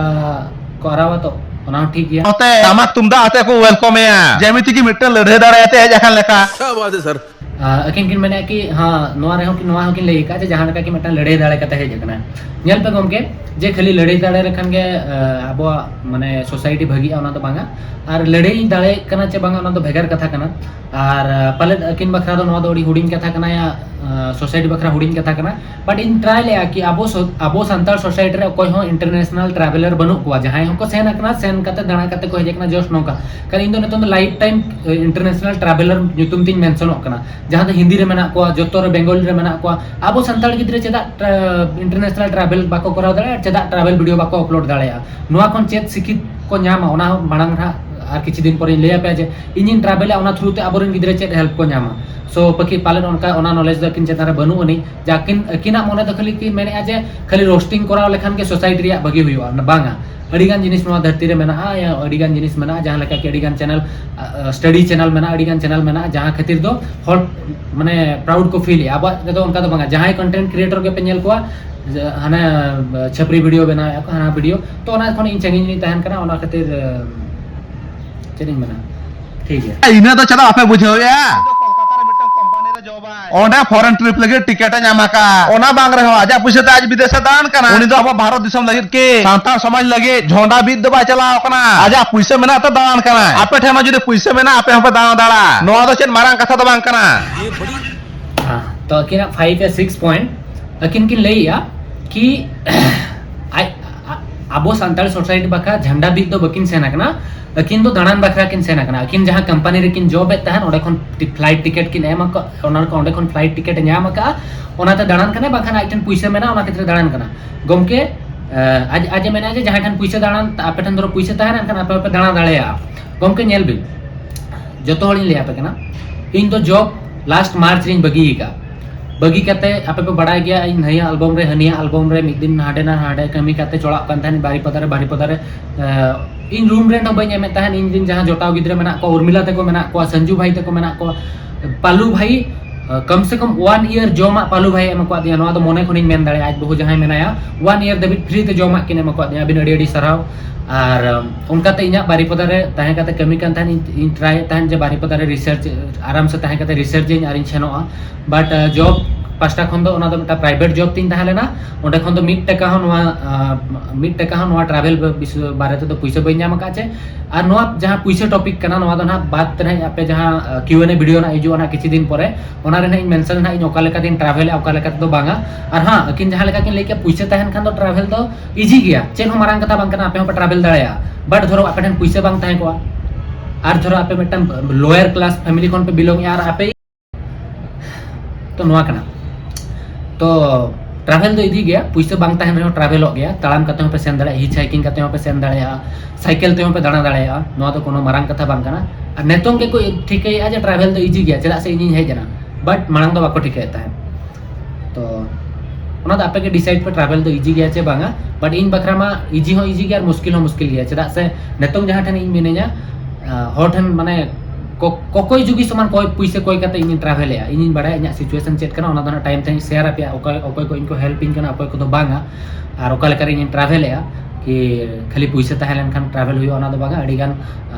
ᱠᱚ ᱟᱨᱟᱣᱟ ᱛᱚ, ᱚᱱᱟ ᱦᱚᱸ ᱴᱷᱤᱠ ᱜᱮᱭᱟ᱾ ᱱᱚᱛᱮ ᱴᱟᱢᱟᱠ ᱛᱩᱢᱫᱟᱜ ᱟᱛᱮ ᱠᱚ welcome ᱮᱭᱟ, ᱡᱮᱢᱤᱛᱤ ᱜᱮ ᱢᱤᱫᱴᱟᱝ ᱞᱟᱹᱲᱦᱟᱹᱭ ᱫᱟᱲᱮ ᱟᱛᱮ ᱦᱮᱡ ᱟᱠᱟᱱ ᱞᱮᱠᱟ᱾ ᱠᱭᱟ ᱵᱟᱛ ᱦᱟᱭ ᱥᱟᱨ᱾ ᱟᱸ, ᱟᱹᱠᱤᱱ ᱠᱤᱱ ᱢᱮᱱᱮᱫᱼᱟ ᱠᱤ, ᱦᱟᱸ, ᱱᱚᱣᱟ ᱨᱮᱦᱚᱸ ᱠᱤ, ᱱᱚᱣᱟ ᱦᱚᱸᱠᱤᱱ ᱞᱟᱹᱭ ᱟᱠᱟᱫᱼᱟ ᱡᱮ ᱡᱟᱦᱟᱸ ᱞᱮᱠᱟ ᱠᱤ ᱢᱤᱫᱴᱟᱝ ᱞᱟᱹᱲᱦᱟᱹᱭ ᱫᱟᱲᱮ ᱠᱟᱛᱮ ᱦᱮᱡ ᱟᱠᱟᱱᱟ᱾ ᱧᱮᱞ ᱯᱮ ᱜᱚᱢᱠᱮ, ᱡᱮ ᱠᱷᱟᱹᱞᱤ ᱞᱟᱹᱲᱦᱟᱹᱭ ᱫᱟᱲᱮ ᱞᱮᱠᱷᱟᱱ ᱜᱮ, ᱟᱸ, ᱟᱵᱚᱣᱟᱜ ᱢᱟᱱᱮ society ᱵᱷᱟᱹᱜᱤᱜᱼᱟ, ᱚᱱᱟ ᱫᱚ ᱵᱟᱝᱟ᱾ ᱟᱨ ᱞᱟᱹᱲᱦᱟᱹᱭ ᱫᱟᱲᱮᱭᱟᱜ ᱠᱟᱱᱟ ᱪᱮ ᱵᱟᱝᱟ, ᱚᱱᱟ ᱫᱚ ᱵᱷᱮᱜᱟᱨ ᱠᱟᱛᱷᱟ ᱠᱟᱱᱟ᱾ ᱟᱨ, ᱟᱸ, ᱯᱟᱞᱮᱫ ᱟᱹᱠᱤᱱ ᱵᱟᱠᱷᱨᱟ ᱫᱚ ᱱᱚᱣᱟ ᱫᱚ ᱟᱹᱰᱤ ᱦᱩᱰᱤᱧ ᱠᱟᱛᱷᱟ ᱠᱟᱱᱟ, ᱭᱟ, ᱟᱸ, society ᱵᱟᱠᱷᱨᱟ ᱦᱩᱰᱤᱧ ᱠᱟᱛᱷᱟ ᱠᱟᱱᱟ᱾ But ᱤᱧ try ᱞᱮᱜᱼᱟ ᱠᱤ ᱟᱵᱚ ᱥᱚ-, ᱟᱵᱚ ᱥᱟᱱᱛᱟᱲ society ᱨᱮ ᱚᱠᱚᱭ ᱦᱚᱸ international traveller ᱵᱟᱹᱱᱩᱜ ᱠᱚᱣᱟ, ᱡᱟᱦᱟᱸᱭ ᱦᱚᱸᱠᱚ ᱥᱮᱱ ᱟᱠᱟᱱᱟ, ᱥᱮᱱ ᱠᱟᱛᱮ ᱫᱟᱬᱟ ᱠᱟᱛᱮ ᱠᱚ ᱦᱮᱡ ᱟᱠᱟᱱᱟ, just ᱱᱚᱝᱠᱟ᱾ ᱠᱟᱨᱚᱱ ᱤᱧ ᱫᱚ ᱱᱤᱛᱚᱝ ᱫᱚ life time, ᱮ, international traveller ᱧᱩᱛᱩᱢ ᱛᱤᱧ mentionᱚᱜ ᱠᱟᱱᱟ, ᱡᱟᱦᱟᱸ ᱫᱚ ᱦᱤᱱᱫᱤ ᱨᱮ ᱢᱮᱱᱟᱜ ᱠᱚᱣᱟ, ᱡᱚᱛᱚ ᱨᱮ ᱵᱮᱝᱜᱚᱞᱤ ᱨᱮ ᱢᱮᱱᱟᱜ ᱠᱚᱣᱟ᱾ ᱟᱵᱚ ᱥᱟᱱᱛᱟᱲ ᱜᱤᱫᱽᱨᱟᱹ ᱪᱮᱫᱟᱜ ᱴᱨᱟ-, international travel ᱵᱟᱠᱚ ᱠᱚᱨᱟᱣ ᱫᱟᱲᱮᱭᱟᱜᱼᱟ, ᱪᱮᱫᱟᱜ travel video ᱵᱟᱠᱚ upload ᱫᱟᱲᱮᱭᱟᱜᱼᱟ? ᱱᱚᱣᱟ ᱠᱷᱚᱱ ᱪᱮᱫ ᱥᱤᱠᱷᱤᱛ ᱠᱚ ᱧᱟᱢᱟ, ᱚᱱᱟ ᱦᱚᱸ ᱢᱟᱲᱟᱝ ᱨᱮ ᱦᱟᱸᱜ ᱟᱨ ᱠᱤᱪᱷᱩ ᱫᱤᱱ ᱯᱚᱨᱮᱧ ᱞᱟᱹᱭ ᱟᱯᱮᱭᱟ ᱡᱮ ᱤᱧᱤᱧ travelᱟ, ᱚᱱᱟ through ᱛᱮ ᱟᱵᱚᱨᱮᱱ ᱜᱤᱫᱽᱨᱟᱹ ᱪᱮᱫ help ᱠᱚ ᱧᱟᱢᱟ᱾ So ᱯᱟᱹᱠᱤ ᱯᱟᱞᱮᱱ ᱚᱱᱠᱟ ᱚᱱᱟ knowledge ᱫᱚ ᱟᱹᱠᱤᱱ ᱪᱮᱛᱟᱱ ᱨᱮ ᱵᱟᱹᱱᱩᱜ ᱟᱹᱱᱤᱡ, ᱡᱮ ᱟᱹᱠᱤᱱ, ᱟᱹᱠᱤᱱᱟᱜ ᱢᱚᱱᱮ ᱫᱚ ᱠᱷᱟᱹᱞᱤ ᱠᱤᱱ ᱢᱮᱱᱮᱫᱼᱟ ᱡᱮ ᱠᱷᱟᱹᱞᱤ roasting ᱠᱚᱨᱟᱣ ᱞᱮᱠᱷᱟᱱ ᱜᱮ society ᱨᱮᱭᱟᱜ ᱵᱷᱟᱹᱜᱤ ᱦᱩᱭᱩᱜᱼᱟ, ᱵᱟᱝᱟ᱾ ᱟᱹᱰᱤᱜᱟᱱ ᱡᱤᱱᱤᱥ ᱱᱚᱣᱟ ᱫᱷᱟᱹᱨᱛᱤ ᱨᱮ ᱢᱮᱱᱟᱜᱼᱟ, ᱭᱟ ᱟᱹᱰᱤᱜᱟᱱ ᱡᱤᱱᱤᱥ ᱢᱮᱱᱟᱜᱼᱟ, ᱡᱟᱦᱟᱸ ᱞᱮᱠᱟ ᱠᱤ ᱟᱹᱰᱤᱜᱟᱱ channel, ᱟ, ᱟ, study channel ᱢᱮᱱᱟᱜᱼᱟ, ᱟᱹᱰᱤᱜᱟᱱ channel ᱢᱮᱱᱟᱜᱼᱟ, ᱡᱟᱦᱟᱸ ᱠᱷᱟᱹᱛᱤᱨ ᱫᱚ ᱦᱚᱲ ᱢᱟᱱᱮ proud ᱠᱚ feel ᱮᱫᱼᱟ᱾ ᱟᱵᱚᱣᱟᱜ ᱨᱮᱫᱚ ᱚᱱᱠᱟ ᱫᱚ ᱵᱟᱝᱟ, ᱡᱟᱦᱟᱸᱭ content creator ᱜᱮᱯᱮ ᱧᱮᱞ ᱠᱚᱣᱟ, ᱡᱮ ᱦᱟᱱᱮ, ᱟ, ᱪᱷᱟᱹᱯᱨᱤ video ᱵᱮᱱᱟᱣᱮᱫᱼᱟ ᱠᱚ, ᱦᱟᱱᱟ video, ᱛᱚ ᱚᱱᱟ ᱠᱷᱚᱱ ᱤᱧ ᱥᱟᱺᱜᱤᱧ ᱨᱤᱧ ᱛᱟᱦᱮᱱ ᱠᱟᱱᱟ, ᱚᱱᱟ ᱠᱷᱟᱹᱛᱤᱨ, ᱟ, ᱪᱮᱫ ᱤᱧ ᱢᱮᱱᱟ, ᱴᱷᱤᱠ ᱜᱮᱭᱟ᱾ ᱤᱱᱟᱹ ᱫᱚ ᱪᱮᱫᱟᱜ ᱵᱟᱯᱮ ᱵᱩᱡᱷᱟᱹᱣᱮᱫᱼᱟ? ᱚᱸᱰᱮ foreign trip ᱞᱟᱹᱜᱤᱫ ticket ᱮ ᱧᱟᱢ ᱟᱠᱟᱫ, ᱚᱱᱟ ᱵᱟᱝ ᱨᱮᱦᱚᱸ ᱟᱡᱟᱜ ᱯᱩᱭᱥᱟᱹ ᱛᱮ ᱟᱡ ᱵᱤᱫᱮᱥ ᱮ ᱫᱟᱬᱟᱱ ᱠᱟᱱᱟ᱾ ᱩᱱᱤ ᱫᱚ ᱟᱵᱚ ᱵᱷᱟᱨᱚᱛ ᱫᱤᱥᱚᱢ ᱞᱟᱹᱜᱤᱫ ᱠᱤ ᱥᱟᱱᱛᱟᱲ ᱥᱚᱢᱟᱡᱽ ᱞᱟᱹᱜᱤᱫ ᱡᱷᱚᱱᱰᱟ ᱵᱤᱫ ᱫᱚ ᱵᱟᱭ ᱪᱟᱞᱟᱣ ᱠᱟᱱᱟ, ᱟᱡᱟᱜ ᱯᱩᱭᱥᱟᱹ ᱢᱮᱱᱟᱜ ᱛᱮ ᱫᱟᱬᱟᱱ ᱠᱟᱱᱟ᱾ ᱟᱯᱮ ᱴᱷᱮᱱ ᱦᱚᱸ ᱡᱩᱫᱤ ᱯᱩᱭᱥᱟᱹ ᱢᱮᱱᱟᱜᱼᱟ, ᱟᱯᱮ ᱦᱚᱸᱯᱮ ᱫᱟᱬᱟ ᱫᱟᱲᱮᱭᱟᱜᱼᱟ, ᱱᱚᱣᱟ ᱫᱚ ᱪᱮᱫ ᱢᱟᱨᱟᱝ ᱠᱟᱛᱷᱟ ᱫᱚ ᱵᱟᱝ ᱠᱟᱱᱟ᱾ ᱦᱮᱸ, ᱛᱚ ᱟᱹᱠᱤᱱᱟᱜ five ᱭᱟ six point, ᱟᱹᱠᱤᱱ ᱠᱤᱱ ᱞᱟᱹᱭᱮᱜᱼᱟ ᱠᱤ ᱟᱡ, ᱟ-, ᱟᱵᱚ ᱥᱟᱱᱛᱟᱲ society ᱵᱟᱠᱷᱨᱟ ᱡᱷᱟᱱᱰᱟ ᱵᱤᱫ ᱫᱚ ᱵᱟᱹᱠᱤᱱ ᱥᱮᱱ ᱟᱠᱟᱱᱟ, ᱟᱹᱠᱤᱱ ᱫᱚ ᱫᱟᱬᱟᱱ ᱵᱟᱠᱷᱨᱟ ᱠᱤᱱ ᱥᱮᱱ ᱟᱠᱟᱱᱟ᱾ ᱟᱹᱠᱤᱱ ᱡᱟᱦᱟᱸ company ᱨᱮᱠᱤᱱ job ᱮᱫ ᱛᱟᱦᱮᱸᱱ, ᱚᱸᱰᱮ ᱠᱷᱚᱱ ᱴᱤ-, flight ticket ᱠᱤᱱ ᱮᱢ ᱟᱠᱟᱫ, ᱚᱱᱟ ᱠᱚ, ᱚᱸᱰᱮ ᱠᱷᱚᱱ flight ticket ᱮ ᱧᱟᱢ ᱟᱠᱟᱫᱼᱟ, ᱚᱱᱟᱛᱮ ᱫᱟᱬᱟᱱ ᱠᱟᱱᱟᱭ, ᱵᱟᱝᱠᱷᱟᱱ ᱟᱡ ᱴᱷᱮᱱ ᱯᱩᱭᱥᱟᱹ ᱢᱮᱱᱟᱜᱼᱟ, ᱚᱱᱟ ᱠᱷᱟᱹᱛᱤᱨ ᱫᱟᱬᱟᱱ ᱠᱟᱱᱟ᱾ ᱜᱚᱢᱠᱮ, ᱮ, ᱟᱡ, ᱟᱡ ᱮ ᱢᱮᱱᱟ ᱡᱮ ᱡᱟᱦᱟᱸᱭ ᱴᱷᱮᱱ ᱯᱩᱭᱥᱟᱹ ᱫᱟᱬᱟᱱ, ᱟᱯᱮ ᱴᱷᱮᱱ ᱫᱷᱚᱨᱚ ᱯᱩᱭᱥᱟᱹ ᱛᱟᱦᱮᱱᱟ, ᱮᱱᱠᱷᱟᱱ ᱟᱯᱮ ᱦᱚᱸᱯᱮ ᱫᱟᱬᱟ ᱫᱟᱲᱮᱭᱟᱜᱼᱟ᱾ ᱜᱚᱢᱠᱮ ᱧᱮᱞ ᱵᱤᱱ, ᱡᱚᱛᱚ ᱦᱚᱲᱤᱧ ᱞᱟᱹᱭ ᱟᱯᱮ ᱠᱟᱱᱟ, ᱤᱧ ᱫᱚ job last March ᱨᱤᱧ ᱵᱟᱹᱜᱤ ᱟᱠᱟᱫᱼᱟ᱾ ᱵᱟᱹᱜᱤ ᱠᱟᱛᱮ ᱟᱯᱮ ᱯᱮ ᱵᱟᱲᱟᱭ ᱜᱮᱭᱟ, ᱤᱧ ᱱᱤᱭᱟᱹ album ᱨᱮ, ᱦᱟᱹᱱᱤᱭᱟᱹ album ᱨᱮ ᱢᱤᱫ ᱫᱤᱱ ᱦᱟᱸᱰᱮ ᱱᱟ ᱦᱟᱸᱰᱮ ᱠᱟᱹᱢᱤ ᱠᱟᱛᱮ ᱪᱚᱲᱟᱜ ᱠᱟᱱ ᱛᱟᱦᱮᱱ ᱵᱟᱨᱤᱯᱟᱫᱟ ᱨᱮ, ᱵᱟᱨᱤᱯᱟᱫᱟ ᱨᱮ᱾ ᱮ, ᱤᱧ room rent ᱦᱚᱸ ᱵᱟᱹᱧ ᱮᱢᱮᱫ ᱛᱟᱦᱮᱱ, ᱤᱧ ᱨᱮᱱ ᱡᱟᱦᱟᱸ ᱡᱚᱴᱟᱣ ᱜᱤᱫᱽᱨᱟᱹ ᱢᱮᱱᱟᱜ ᱠᱚᱣᱟ, ᱩᱨᱢᱤᱞᱟ ᱛᱟᱠᱚ ᱢᱮᱱᱟᱜ ᱠᱚᱣᱟ, ᱥᱚᱧᱡᱩ ᱵᱷᱟᱭ ᱛᱟᱠᱚ ᱢᱮᱱᱟᱜ ᱠᱚᱣᱟ, ᱯᱟᱞᱩ ᱵᱷᱟᱭ, ᱠᱚᱢ ᱥᱮ ᱠᱚᱢ ᱳᱣᱟᱱ ᱤᱭᱟᱨ ᱡᱚᱢᱟᱜ ᱯᱟᱞᱩ ᱵᱷᱟᱭ ᱮᱢ ᱟᱠᱟᱫ ᱫᱤᱧᱟ, ᱱᱚᱣᱟ ᱫᱚ ᱢᱚᱱᱮ ᱠᱷᱚᱱᱤᱧ ᱢᱮᱱ ᱫᱟᱲᱮᱭᱟᱜᱼᱟ᱾ ᱟᱡ ᱵᱟᱹᱦᱩ ᱡᱟᱦᱟᱸᱭ ᱢᱮᱱᱟᱭᱟ, ᱳᱣᱟᱱ ᱤᱭᱟᱨ ᱫᱷᱟᱹᱵᱤᱡ ᱯᱷᱨᱤ ᱛᱮ ᱡᱚᱢᱟᱜ ᱠᱤᱱ ᱮᱢ ᱟᱠᱟᱫ ᱫᱤᱧᱟ, ᱟᱹᱵᱤᱱ ᱟᱹᱰᱤ ᱟᱹᱰᱤ ᱥᱟᱨᱦᱟᱣ᱾ ᱟᱨ ᱚᱱᱠᱟᱛᱮ ᱤᱧᱟᱹᱜ ᱵᱟᱨᱤᱯᱟᱫᱟ ᱨᱮ ᱛᱟᱦᱮᱸ ᱠᱟᱛᱮ ᱠᱟᱹᱢᱤ ᱠᱟᱱ ᱛᱟᱦᱮᱸᱫ, ᱤᱧ ᱴᱨᱟᱭᱮᱫ ᱛᱟᱦᱮᱸᱫ ᱡᱮ ᱵᱟᱨᱤᱯᱟᱫᱟ ᱨᱮ ᱨᱤᱥᱟᱨᱪ, ᱟᱨᱟᱢ ᱥᱮ ᱛᱟᱦᱮᱸ ᱠᱟᱛᱮ ᱨᱤᱥᱟᱨᱪ ᱟᱹᱧ ᱟᱨᱤᱧ ᱥᱮᱱᱚᱜᱼᱟ᱾ ᱵᱟᱴ ᱡᱚᱵ ᱯᱟᱥᱴᱟ ᱠᱷᱚᱱ ᱫᱚ ᱚᱱᱟ ᱫᱚ ᱢᱤᱫᱴᱟᱝ ᱯᱨᱟᱭᱵᱷᱮᱴ ᱡᱚᱵ ᱛᱤᱧ ᱛᱟᱦᱮᱸ ᱞᱮᱱᱟ᱾ ᱚᱸᱰᱮ ᱠᱷᱚᱱ ᱫᱚ ᱢᱤᱫ ᱴᱟᱠᱟ ᱦᱚᱸ ᱱᱚᱣᱟ ᱢᱤᱫ ᱴᱟᱠᱟ ᱦᱚᱸ ᱱᱚᱣᱟ ᱴᱨᱟᱵᱷᱮᱞ ᱵᱟᱨᱮ ᱛᱮᱫᱚ ᱯᱩᱭᱥᱟᱹ ᱵᱟᱹᱧ ᱧᱟᱢ ᱟᱠᱟᱫ ᱪᱮ᱾ ᱟᱨ ᱱᱚᱣᱟ ᱡᱟᱦᱟᱸ ᱯᱩᱭᱥᱟᱹ ᱴᱚᱯᱤᱠ ᱠᱟᱱᱟ, ᱱᱚᱣᱟ ᱫᱚ ᱱᱟᱦᱟᱜ ᱵᱟᱫ ᱛᱮ ᱱᱟᱦᱟᱜ ᱟᱯᱮ ᱡᱟᱦᱟᱸ ᱠᱤᱭᱩ ᱮᱱ ᱮ ᱵᱷᱤᱰᱤᱭᱳ ᱱᱟᱦᱟᱜ ᱦᱤᱡᱩᱜᱼᱟ ᱱᱟᱦᱟᱜ ᱠᱤᱪᱷᱩ ᱫᱤᱱ ᱯᱚᱨᱮ, ᱚᱱᱟ ᱨᱮ ᱱᱟᱦᱟᱜ ᱤᱧ ᱢᱮᱱᱥᱚᱱ ᱱᱟᱦᱟᱜ ᱤᱧ ᱚᱠᱟ ᱞᱮᱠᱟᱛᱤᱧ ᱴᱨᱟᱵᱷᱮᱞᱟ, ᱚᱠᱟ ᱞᱮᱠᱟ ᱛᱮᱫᱚ ᱵᱟᱝᱟ᱾ ᱟᱨ ᱦᱟᱸ, ᱟᱹᱠᱤᱱ ᱡᱟᱦᱟᱸ ᱞᱮᱠᱟ ᱠᱤᱱ ᱞᱟᱹᱭ ᱠᱮᱫ, ᱯᱩᱭᱥᱟᱹ ᱛᱟᱦᱮᱱ ᱠᱷᱟᱱ ᱫᱚ ᱴᱨᱟᱵᱷᱮᱞ ᱫᱚ ᱤᱡᱤ ᱜᱮᱭᱟ, ᱪᱮᱫ ᱦᱚᱸ ᱢᱟᱨᱟᱝ ᱠᱟᱛᱷᱟ ᱵᱟᱝ ᱠᱟᱱᱟ, ᱟᱯᱮ ᱦᱚᱸᱯᱮ ᱴᱨᱟᱵᱷᱮᱞ ᱫᱟᱲᱮᱭᱟᱜᱼᱟ᱾ ᱵᱟᱴ ᱫᱷᱚᱨᱚ ᱟᱯᱮ ᱴᱷᱮᱱ ᱯᱩᱭᱥᱟᱹ ᱵᱟᱝ ᱛᱟᱦᱮᱸ ᱠᱚᱜᱼᱟ, ᱟᱨ ᱫᱷᱚᱨᱚ ᱟᱯᱮ ᱢᱤᱫᱴᱟᱝ ᱞᱳᱭᱟᱨ ᱠᱞᱟᱥ ᱯᱷᱮᱢᱤᱞᱤ ᱠᱷᱚᱱ ᱯᱮ ᱵᱤᱞᱚᱝ ᱮᱜᱼᱟ, ᱟᱨ ᱟᱯᱮ ᱛᱚ ᱱᱚᱣᱟ ᱠᱟᱱᱟ᱾ ᱛᱚ ᱴᱨᱟᱵᱷᱮᱞ ᱫᱚ ᱤᱫᱤ ᱜᱮᱭᱟ, ᱯᱩᱭᱥᱟᱹ ᱵᱟᱝ ᱛᱟᱦᱮᱱ ᱨᱮᱦᱚᱸ ᱴᱨᱟᱵᱷᱮᱞᱚᱜ ᱜᱮᱭᱟ, ᱛᱟᱲᱟᱢ ᱠᱟᱛᱮ ᱦᱚᱸᱯᱮ ᱥᱮᱱ ᱫᱟᱲᱮᱭᱟᱜᱼᱟ, ᱦᱤᱪ ᱦᱟᱭᱠᱤᱝ ᱠᱟᱛᱮ ᱦᱚᱸᱯᱮ ᱥᱮᱱ ᱫᱟᱲᱮᱭᱟᱜᱼᱟ, ᱥᱟᱭᱠᱮᱞ ᱛᱮᱦᱚᱸ ᱯᱮ ᱫᱟᱬᱟ ᱫᱟᱲᱮᱭᱟᱜᱼᱟ, ᱱᱚᱣᱟ ᱫᱚ ᱠᱳᱱᱳ ᱢᱟᱨᱟᱝ ᱠᱟᱛᱷᱟ ᱵᱟᱝ ᱠᱟᱱᱟ᱾ ᱟᱨ ᱱᱤᱛᱚᱝ ᱜᱮᱠᱚ ᱴᱷᱤᱠᱟᱹᱭᱮᱫᱼᱟ ᱡᱮ ᱴᱨᱟᱵᱷᱮᱞ ᱫᱚ ᱤᱡᱤ ᱜᱮᱭᱟ, ᱪᱮᱫᱟᱜ ᱥᱮ ᱤᱧᱤᱧ ᱦᱮᱡ ᱮᱱᱟ, ᱵᱟᱴ ᱢᱟᱲᱟᱝ ᱫᱚ ᱵᱟᱠᱚ ᱴᱷᱤᱠᱟᱹᱭᱮᱫ ᱛᱟᱦᱮᱸᱫ᱾ ᱛᱚ ᱚᱱᱟ ᱫᱚ ᱟᱯᱮ ᱜᱮ ᱰᱤᱥᱟᱭᱤᱰ ᱯᱮ ᱴᱨᱟᱵᱷᱮᱞ ᱫᱚ ᱤᱡᱤ ᱜᱮᱭᱟ ᱪᱮ ᱵᱟᱝᱟ᱾ ᱵᱟᱴ ᱤᱧ ᱵᱟᱠᱷᱨᱟ ᱢᱟ ᱤᱡᱤ ᱦᱚᱸ ᱤᱡᱤ ᱜᱮᱭᱟ ᱟᱨ ᱢᱩᱥᱠᱤᱞ ᱦᱚᱸ ᱢᱩᱥᱠᱤᱞ ᱜᱮᱭᱟ, ᱪᱮᱫᱟᱜ ᱥᱮ ᱱᱤᱛᱚᱝ ᱡᱟᱦᱟᱸ ᱴᱷᱮᱱ ᱤᱧ ᱢᱤᱱᱟᱹᱧᱟ, ᱟᱸ, ᱦᱚᱲ ᱴᱷᱮᱱ ᱢᱟᱱᱮ ᱠᱚ-, ᱠᱚᱠᱚᱭ ᱡᱩᱜᱤ ᱥᱚᱢᱟᱱ ᱠᱚᱭ ᱯᱩᱭᱥᱟᱹ ᱠᱚᱭ ᱠᱟᱛᱮ ᱤᱧᱤᱧ ᱴᱨᱟᱵᱷᱮᱞᱮᱜᱼᱟ, ᱤᱧᱤᱧ ᱵᱟᱲᱟᱭᱟ ᱤᱧᱟᱹᱜ ᱥᱤᱪᱩᱭᱮᱥᱚᱱ ᱪᱮᱫ ᱠᱟᱱᱟ, ᱚᱱᱟ ᱫᱚ ᱦᱟᱸᱜ ᱴᱟᱭᱤᱢ ᱛᱮ ᱤᱧ ᱥᱮᱭᱟᱨ ᱟᱯᱮᱭᱟ, ᱚᱠᱚᱭ ᱚᱠᱚᱭ ᱠᱚ ᱤᱧ ᱠᱚ ᱦᱮᱞᱯ ᱤᱧ ᱠᱟᱱᱟ, ᱚᱠᱚᱭ ᱠᱚᱫᱚ ᱵᱟᱝᱟ, ᱟᱨ ᱚᱠᱟ ᱞᱮᱠᱟᱨᱮ ᱤᱧᱤᱧ ᱴᱨᱟᱵᱷᱮᱞᱮᱜᱼᱟ᱾ ᱠᱤ ᱠᱷᱟᱹᱞᱤ ᱯᱩᱭᱥᱟᱹ ᱛᱟᱦᱮᱸ ᱞᱮᱱᱠᱷᱟᱱ ᱴᱨᱟᱵᱷᱮᱞ ᱦᱩᱭᱩᱜᱼᱟ, ᱚᱱᱟ ᱫᱚ ᱵᱟᱝᱟ, ᱟᱹᱰᱤᱜᱟᱱ